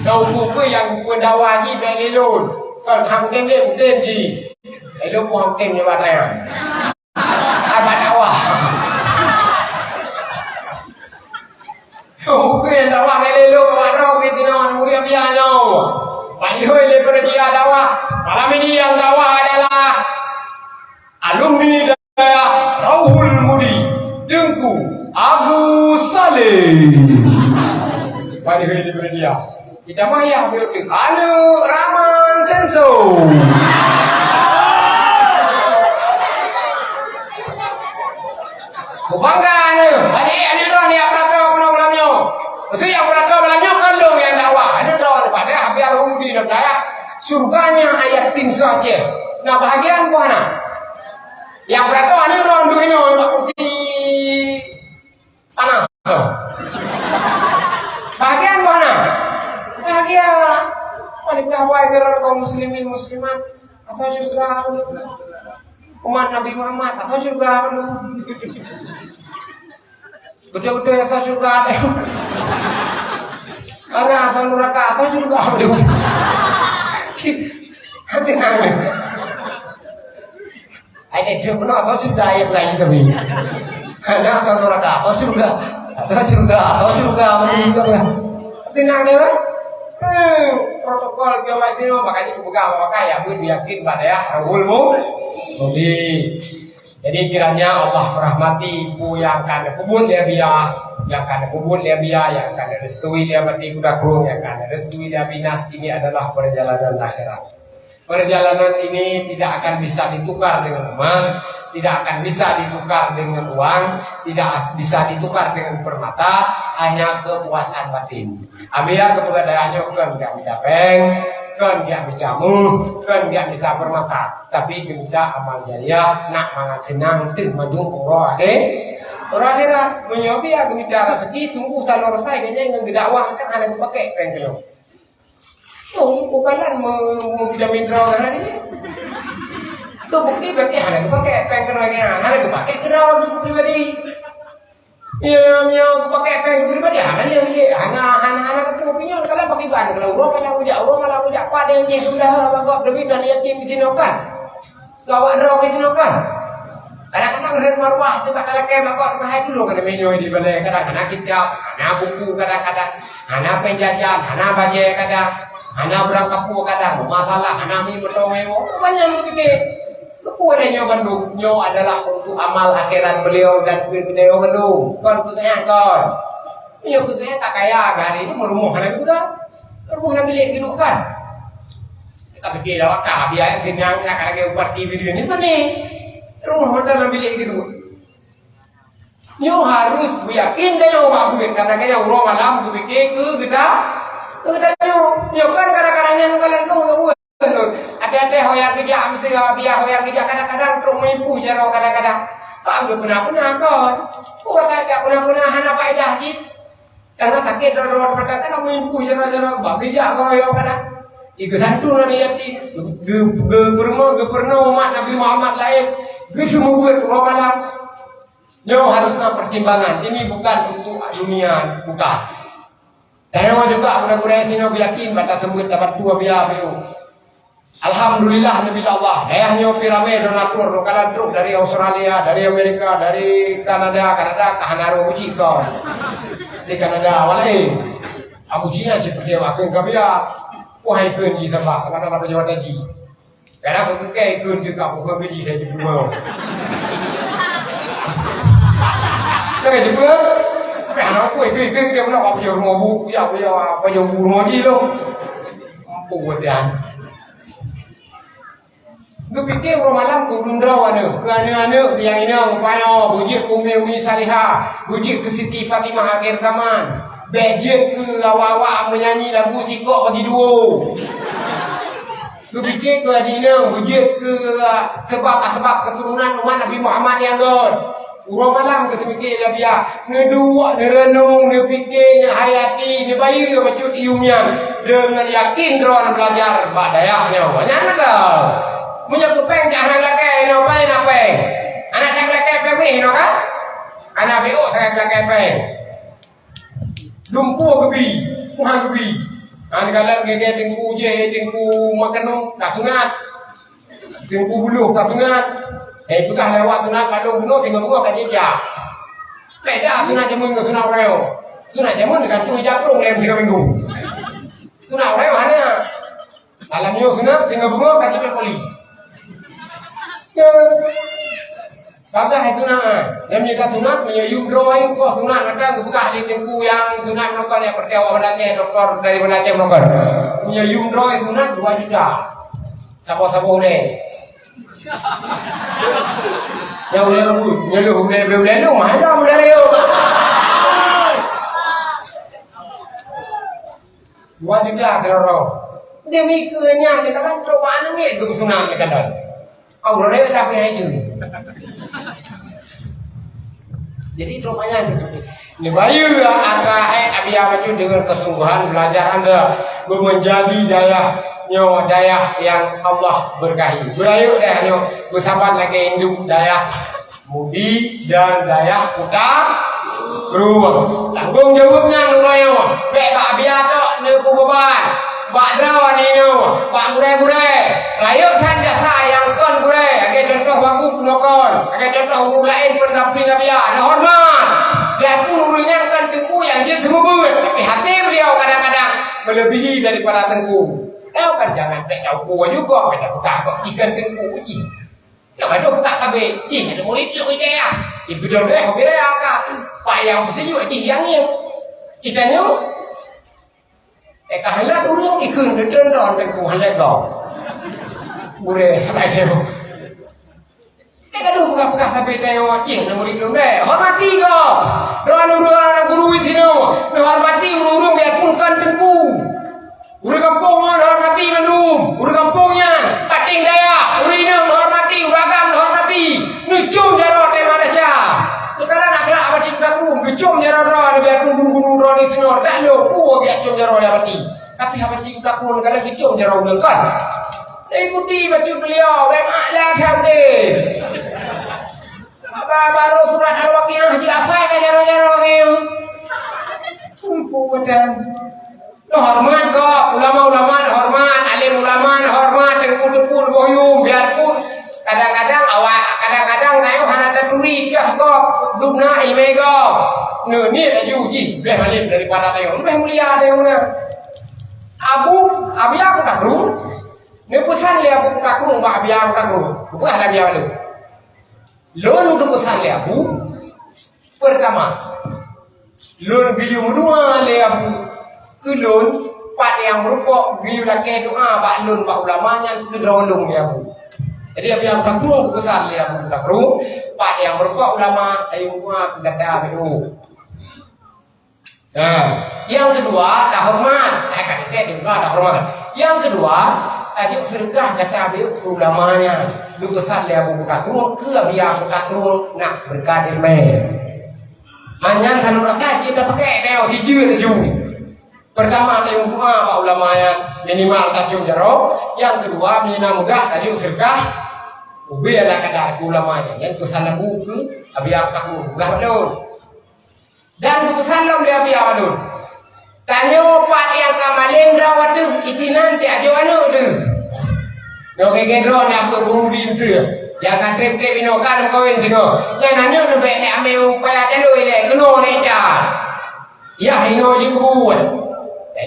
Tahu buku nyang pendawa jih bèk lé lôn. Kon hang tem lé, tem jih. Lé lôn pun hang tem nyoe batang. Abang dakwah. Buku nyang dakwah bèk lé lôn, awak droe ke tinoe, mulia biasa nyoe. Bak jihôi lé panitia dakwah. Malam ini yang dakwah adalah alumni Rauhul Mudi, Teungku Agus Saleh. Pada hari daripada dia. Kita mah ya, aneuk Rahman Senso. Kubangga ni. Tadi ada orang ni apa kata malam nyoe. Mesti yang berapa malam nyoe kan dong yang dakwah. Ada tahu pada habis Rauhul Mudi dah dah. Surganya ayat tim saja. Nah, bahagian buah anak. Nyang beuratoh aneuk droe duek inoe bak kursi panas. Bahagian mana? Bahagia. Paling gawai gerar kaum muslimin muslimat. Apa juga umat Nabi Muhammad? Apa juga Betul-betul asal syurga ada. Karena asal neraka, asal syurga ada. Hati nangis. Ai, dia kena atau syurga, ya, bukan itu, Mi. Ada atau neraka, atau syurga. Atau syurga, atau syurga, atau syurga. Tenang dia, kan? Hmm, protokol dia macam, makanya aku pegang, makanya aku yakin pada ya, Rabbul Mu-, Mudi. Jadi, kiranya Allah merahmati peue nyang ka neupeubuet lé Abiya, nyang ka neupeubuet lé Abiya, nyang ka neurestui lé Abati Kuda Krueng, nyang ka neurestui lé Abi Nas, ini adalah perjalanan akhirat. Perjalanan ini tidak akan bisa ditukar dengan emas, tidak akan bisa ditukar dengan uang, tidak as-, bisa ditukar dengan permata, hanya kepuasan batin. Abiya geupeugah dayah nyoe kon geujak mita péng, kon geujak mita méuh, kon geujak mita peurmata, tapi geumita amal jariah, nak mangat seunang teuh mandum uroe akhé-, Uroe akhirat, meunyoe biasa geumita raseuki, sunggoh taloe rasai geuh nyan ngon geudakwah kan hana geupakék péng keunoe. Oh, bukalan me-, meuvitamin droe ngon hana geuh. Keu bukti berarti hana geupakék péng keunoe nyan, hana geupakék keu droe keu pribadi. Ya, meunyoe geupakék péng keu pribadi, hana lé, hana, hana, hana keupeue pinyol, kalau pakriban, kalau uroe malam ujak, uroe malam ujak, padeng jih sudah bagok demi kan yatim di sinoe kan. Gawat droe keu jinoe kan. Kadang-kadang rhot maruah teuka talakée mako teuka hai tulông keu meunyoe di balée, kadang hana kitab, hana buku kadang-kadang, hana péng jajan, hana bajée kadang, hana beurangkapeue kadang, masalah hana mi meutoe, banyak geupiké. Keupeue lé nyoe bandum? Nyoe adalah untuk amal akhirat beliau dan keu geutanyoe bandum. Kon keu geuhnyan kon. Nyoe keu geuhnyan ka kaya, hari ini meurumoh hana geupeugah. Rumoh lam bilék geuduek kan. Ka piké lawak ka, biaya sinang ka lagée ubat T V ni, ni pane. Rumoh honda lam bilék geuduek. Nyoe harus beuyakin tanyoe bak buet, karena gaya uroe malam geupiké keu geuta, keu geutanyoe. Nyoe kan kadang-kadang nyan kalon lôn, lôn buet lôn. Até-até ho nyang geujak, meusti biaya ho nyang geujak, kadang-kadang trok meuimpui jaroe kadang-kadang. Ka geupeuna-peuna kon. Buet saja peuna-peuna hana faedah cit. Karena sakét droe-droe mata kan meuimpui jaroe-jaroe, bah geujak ngon yo kadang. Di geusantun lagi yatim, ge-, ge-, geupeureunoe, geupeureunoe umat Nabi Muhammad laén, geuseumeubeuet uroe malam. Nyoe harus na pertimbangan. Ini bukan untuk dunia, bukan. Tanyoe juga gurée-gurée sinoe yakin bak taseumeubeuet tabantu biaya P O. Alhamdulillah, neubillah Allah. Dayah nyoe pi ramé donatur, dokalan trok dari Australia, dari Amerika, dari Kanada, Kanada ka hana roh buci kon. Di Kanada, awak laén. Abu Cina cit peucaya waktu ka biya. Wah, ikun ji tambah, kata-kata Jawa Taji. Kadang aku bukai ikun tu, aku bukan gaji saya tu dua. Jangan jumpa. Tapi anak aku ikun, ikun dia pula apa jauh rumah bu, ya, apa jauh, apa jauh rumah ji tu. Apa buat dia? Geupiké uroe malam keu ureueng droe aneuk, keu aneuk-aneuk nyang inong, payoh, beujeuet keu Umi-Umi Salihah, beujeuet keu Siti Fatimah akhir zaman, bék jeuet keu awak-awak meunyanyi lagu sikok bagi duo. Geupiké keu aneuk inong, beujeuet keu, ah, sebab-sebab keuturonan umat Nabi Muhammad nyang göt. Uroe malam geuseumiké Nabiya, neuduek, neureunong, neupiké, neuhayati, neubayeue bacut ié nyan deungon yakin droe beulajar bak dayah nyoe. Nyan meunan. Meunyoe keu péng cit hana lakée inoe, paih na péng. Hana sanggob lakée péng mih inoe kan? Hana B O sanggob lakée péng. Dumpeue geubi, muha geubi. Hana galak geuge teungku jih, teungku makanan ka sunat. Teungku buluh ka sunat. Eh, peugah lewat sunat, kalau bunoe singoh beungoh ka jijak. Beda sunat jameun ngon sunat uroe nyoe. Sunat jameun gantung ijab rhung lé tiga minggu. Sunat uroe nyoe hana. Alam nyoe sunat singoh beungoh ka jijak poli. Bagah sunat. Nyang mita sunat, meunyoe yum droe, koh sunat, maka geupeugah lé teungku nyang sunat meunoe, nyang percaya awak Aceh, doktor dari Aceh meunoe. Meunyoe yum droe sunat dua juta. Saboh-saboh ulée. Ya ulée bu, ya leuh ulée, ulée, ulée leuh, mana ulée rayeuk. Dua juta keudroe. Demi keu nyan, dia kata, trok bak aneuk miet geusunat, dia kata. Kau rayeuk tapi hai tu. Jadi, trok bak nyan. Neubayeue atra hai Abi Abacut deungon keusungguhan belajar anda menjadi dayah nyoe dayah nyang Allah berkahi. Beurayeuk dayah nyoe beusaban lagée induk dayah Mudi dan dayah Kuta Krueng. Tanggong jaweueb nyan uroe nyoe bék bak Abi Abacut neupeubeban. Bak droe ninoe, bak gurée-gurée, rayeuk that jasa nyang kon gurée, lagée contoh bagus keunoe kon, lagée contoh ureuëng laén pendamping Abi Abacut, neuhoreumat. Biarpun ureuëng nyan kon teungku nyang jeuet seumeubeuet, tapi até beuliau kadang-kadang melebihi daripada teungku. Tahu kan, jangan bék tahu juga, bék tapeugah kok ikan teungku jih. Nyang adoh peugah sabe, jih nyan murit lôn ijaya. Ibeudôh lé ho biraya ka. Pak nyang peusijuek jih nyang ngieng. Itanyoe, eh, ka hana ureuëng ikheun teuntôn teungku hana gob. Gurée sabe nyoe. Eh, ka deuh peugah-peugah sabe tanyoe jih nyan murit lôn bèk. Hormati gob. Droeneuh ureuëng guru di sinoe. Neuhormati ureuëng-ureuëng biarpun kon teungku. Ureuëng gampông nyoe neuhormati mandum, ureuëng gampông nyan, paténg dayah, ureuëng inong neuhormati, ureuëng agam neuhormati, neucôm jaroe teuh manusia. Neukalon akhlak Geucom jaroe droe, biarpun guru-guru droe ni senior, tak lé peue geucom jaroe lam até. Tapi haba di utak droe, kadang geucom jaroe ureueng kan. Ikuti bacut beliau, memang lah sabdeh. Haba barô surat Al-Waqiah jihafal ka jaroe-jaroe nyoe. Teungku macam. Hormat gob, ulama-ulama hormat, alim ulama hormat, teungku-teungku boh yum, biarpun kadang-kadang awak, kadang-kadang tanyoe hana taturi piôh gob, dubna ileumèe gob. Nyoe niet laju jih leubeh alim daripada tanyoe, leubeh mulia tanyoe meunan. Abu, Abiya Kuta Krueng, neupeusan lé Abu Kuta Krueng bak Abiya Kuta Krueng. Geupeugah lé Abiya Kuta Krueng. Lôn geupeusan lé Abu, peurtama, lôn geuyue meudoa lé Abu keu lôn, pat nyang meurumpok geuyue lakèe doa bak lôn bak ulama nyan keu droe lôn lé Abu. Jadi, Abiya Kuta Krueng geupeusan lé Abu Kuta Krueng, pat nyang meurumpok ulama, tayue meudoa keu gata B O. Nah, nyang keudua, tahoreumat. Eh, ka teuka di ulama tahoreumat. Nyang keudua, tajok seudeukah gata beuet keu ulama nyan. Geupeusan lé Abu Kuta Krueng keu Abiya Kuta Krueng nak beureukat ileumèe. Manyan kanu rasa cit tapakèk tayue sijeuet laju. Peurtama, tayue doa bak ulama nyan, minimal tacok jaroe. Nyang keudua, minimal mudah tajok seudeukah ubé ala kadar keu ulama nyan. Nyan peusan Abu keu Abiya Kuta Krueng, peugah lôn. Dan geupeusan lom lé Abiya Kuta Krueng, "Tanyoe pat nyang ka malém droe teuh, isinan tajok aneuk teuh." Nyoe gèt-gèt droe na peuet buru di meuseu. Nyang ka trép-trép inoe ka lom kawen singoh. Nyan aneuk neubèk lé amé upaya calo ilèe keunoe lé ita. Yah inoe jeuet keubuet.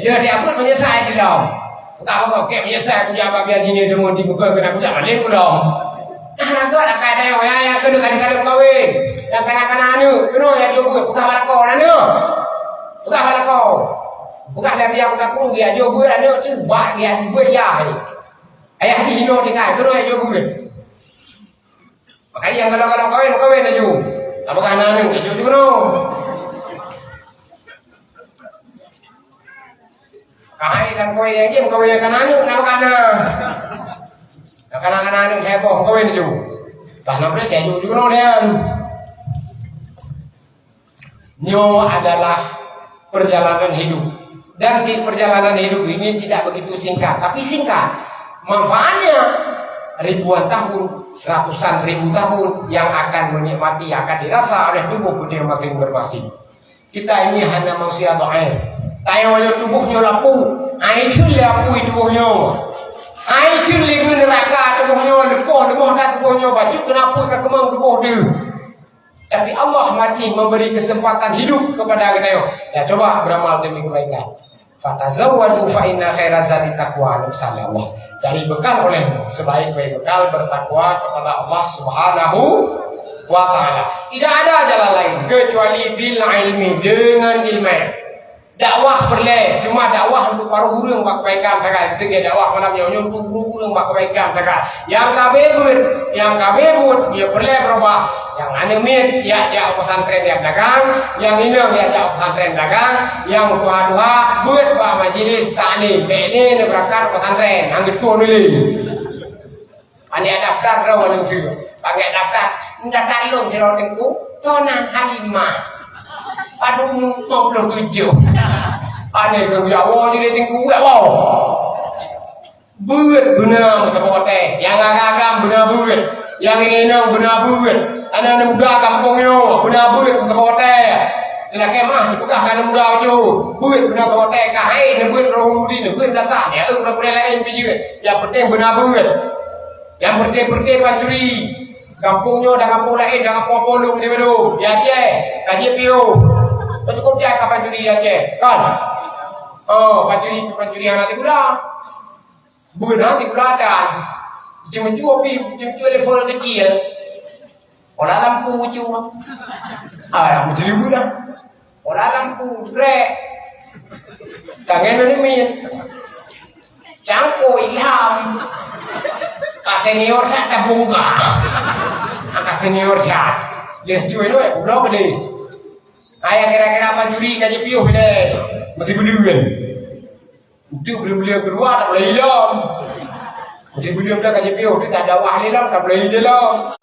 Lheuh di apot meunyeusai di lom. Bukan apa-apa, kèk meunyeusai kujak bak biaya jih ni teumon di muka keunan kujak malém keu lom. Nah, na gèt akai dayong nyang keuneuk kadang-kadang kawen. Nyang kana-kana aneuk, keunoe nyang jok beuet, peugah bak lakoe aneuk. Peugah bak lakoe. Peugah lé Abiya Kuta Krueng, nyang jok beuet aneuk teuh, bak nyang beuet yah. Ayah jih inoe tinggai, keunoe nyang jok beuet. Makajih nyang galak-galak kawen, kawen laju. Apakah na aneuk, jok jinoe. Kahai dan kawin nyang jeuem kawin nyang kana aneuk, na meukawen. Nyang kana-kana aneuk saboh kawin laju. Tah na peureulèe jok jinoe nyan. Nyoe adalah perjalanan hidup. Dan di perjalanan hidup ini tidak begitu singkat, tapi singkat. Manfaatnya ribuan tahun, ratusan ribu tahun yang akan menikmati, akan dirasa oleh tubuh kita masing-masing. Kita ini hanya manusia dhaif. Tanyoe tuboh nyoe lapu, hai cun lé apui tuboh nyoe. Hai cun lé geu neuraka tuboh nyoe, leupah leumoh that tuboh nyoe, bacut keuneuk apui ka keumang tuboh deuh. Tapi Allah masih memberi kesempatan hidup kepada kita. Ya, coba beramal demi kebaikan. "Fatazawwadu fa inna khaira zadi taqwa," kata Allah. Cari bekal olehmu, sebaik-baik bekal bertakwa kepada Allah Subhanahu wa Ta'ala. Tidak ada jalan lain kecuali bil ilmi, dengan ilmu. Dakwah peureulèe, cuma dakwah untuk barô ureueng bak kebaikan sagai. Beutôi dakwah malam nyoe, nyoe untuk ureueng bak kebaikan sagai. Nyang ka beuet, nyang ka beuet, dia peureulèe beurubah. Nyang aneuk miet, jak, jak pesantren, jak dagang. Nyang inong, jak, jak pesantren, dagang. Nyang tuha-tuha, beuet bak majelis taklim. Bèk lé neubeurangkat pesantren, han geutueng lé. Aneuk daftar droe nyoe. Pakai daftar, daftar lôn sidroe teungku, Tona Halimah. Padum lima puluh tujuh. Aneuk keu ya Allah jadi teungku, ya Allah. Beuet beuna meusaboh watèe, nyang agam-agam beuna beuet, nyang inong beuna beuet, aneuk-aneuk muda gampông nyoe beuna beuet meusaboh watèe. Lakèe meuah jipeugah keu aneuk muda bacut, beuet beuna meusaboh watèe, ka hai neubeuet roh mudi neubeuet dasar, ya, eh, ureueng laén pih jeuet. Nyang penting beuna beuet. Nyang peureté-peureté pancuri. Gampông nyoe dan gampông laén dan gampông Apollo di Medan, di Aceh, ka jeuet piôh. Cukup jai ka pancuri di Aceh, kan? Oh, pancuri, pancuri hana diguna. Beuna di Belanda. Cucu-cucu pi, cucu level kecil. Olah lampu cucu. Ah, mencuri beuna. Olah lampu, jrek. Tangan ni mit. Cangkok ilham. Ka senior that tabungka. Ka senior that. Dia cuy tu, eh, pulang ke dia. Ayah kira-kira pancuri ka jipiôh dia. Masih berdua. Untuk beliau-beliau keluar tak boleh hilang. Masih beliau dah kaji piôh tu tak ada wah hilang tak boleh hilang.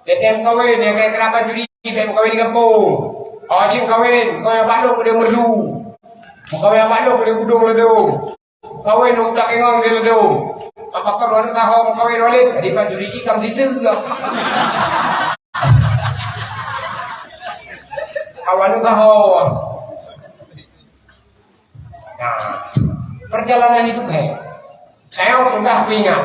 Dia tem kawin dia kaya kenapa curi dia kawin di kampung. Awak cit kawen, kawen bak lôn keu dia merdu. Kawen bak lôn keu dia budong ladôm. Kawen u Takengong di ladôm. Apa kau baru tahu kawen Walid? Jadi Pak Juridi kam situ juga. Kawan tahu. Nah, perjalanan hidup hai. Saya peugah peuingat.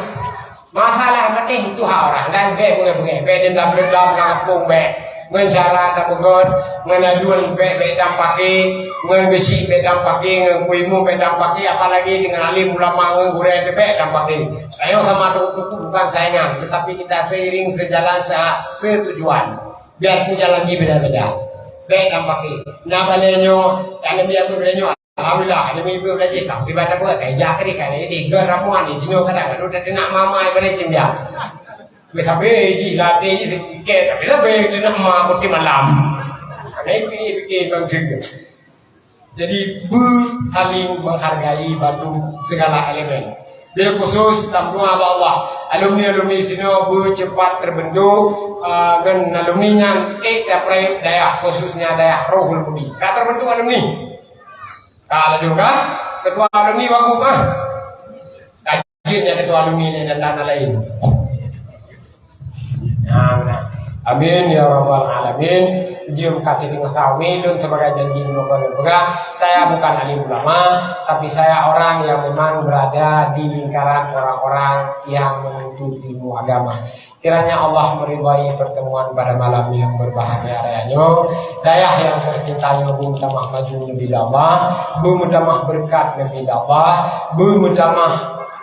Masalah patéh itu hak orang dan bèk beungèh-beungèh, bèk dendam-dendam lam kampung bèk. Ngon syarat dan beugöt, ngon aduen bèk, bèk tampake, ngon geuchik bèk tampake, ngon kuimu bèk tampake, apalagi dengan alim ulama ngon gurèe bèk tampake. Saya sama teungku bukan saingan, tetapi kita seiring sejalan se-, setujuan. Biarpun jalan jih beda-beda. Bèk tampake. Nah, balèe nyoe, tanyoe biar beubeda nyoe. Alhamdulillah, demi ibu belajar kah. Ibadah buat kai jak kadi kai di gon ramuan di sini kadang aduh tak nak mama ibadah jin dia. Bisa be ji latih ji sikit tapi lebih tu nak ma putih malam. Ada ibu fikir bangsa. Jadi bu saling menghargai bantu segala elemen. Bila khusus tambua ba Allah. Alumni-alumni sini bu cepat terbentuk uh, dan alumni nyan eh daprai dayah khususnya dayah Rohul Budi. Ka terbentuk alumni. Ka laju ka, ketua alumni bagus ah. Tajuknya ketua alumni ni dan dana lain. Nah, nah. Amin ya rabbal alamin. Jom kasih dengan sawi dan sebagai janji lima bulan pegang. Saya bukan alim ulama, tapi saya orang yang memang berada di lingkaran orang-orang yang menuntut ilmu agama. Kiranya Allah meridai pertemuan pada malam yang berbahagia raya nyoe. Dayah yang tercinta nyoe beumeutamah maju neubi Allah, beumeutamah berkat neubi Allah, beumeutamah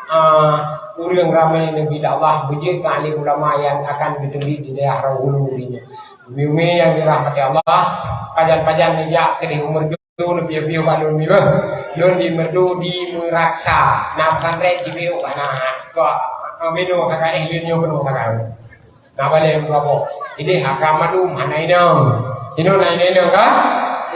uh, ureuëng ramai neubi Allah, beujeuet keu alim ulama yang akan geuteubiet di dayah Raul nyoe. Umi-umi yang dirahmati Allah, pajan-pajan neujak keudeh umur Lôn piôh-piôh bak lôn mibeuh. Lôn di Meurdu di Meuraksa. Na pesantren Cibiuk bak na. Kok, eh, minong sakai, eh, lôn nyoe keunoe sakai. Na balèe muka boh. Ideh haka madum hana inong. Inong na inong ka?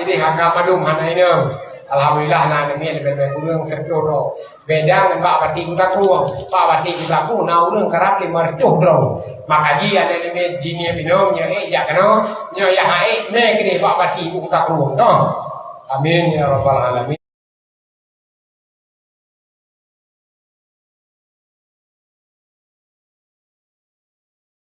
Ideh haka madum hana inong. Alhamdulillah na nemiet leubeh-leubeh kureueng seratus droe. Beda ngon bak Bati Kuta Krueng. Bak Bati Kuta Krueng na ureueng karab lima reutôh droe. Maka ji ada limit jiniep inong nyoe eh jak keunoe, nyoe yah haék mé keudeh bak Bati Kuta Krueng toh. Amin ya rabbal alamin.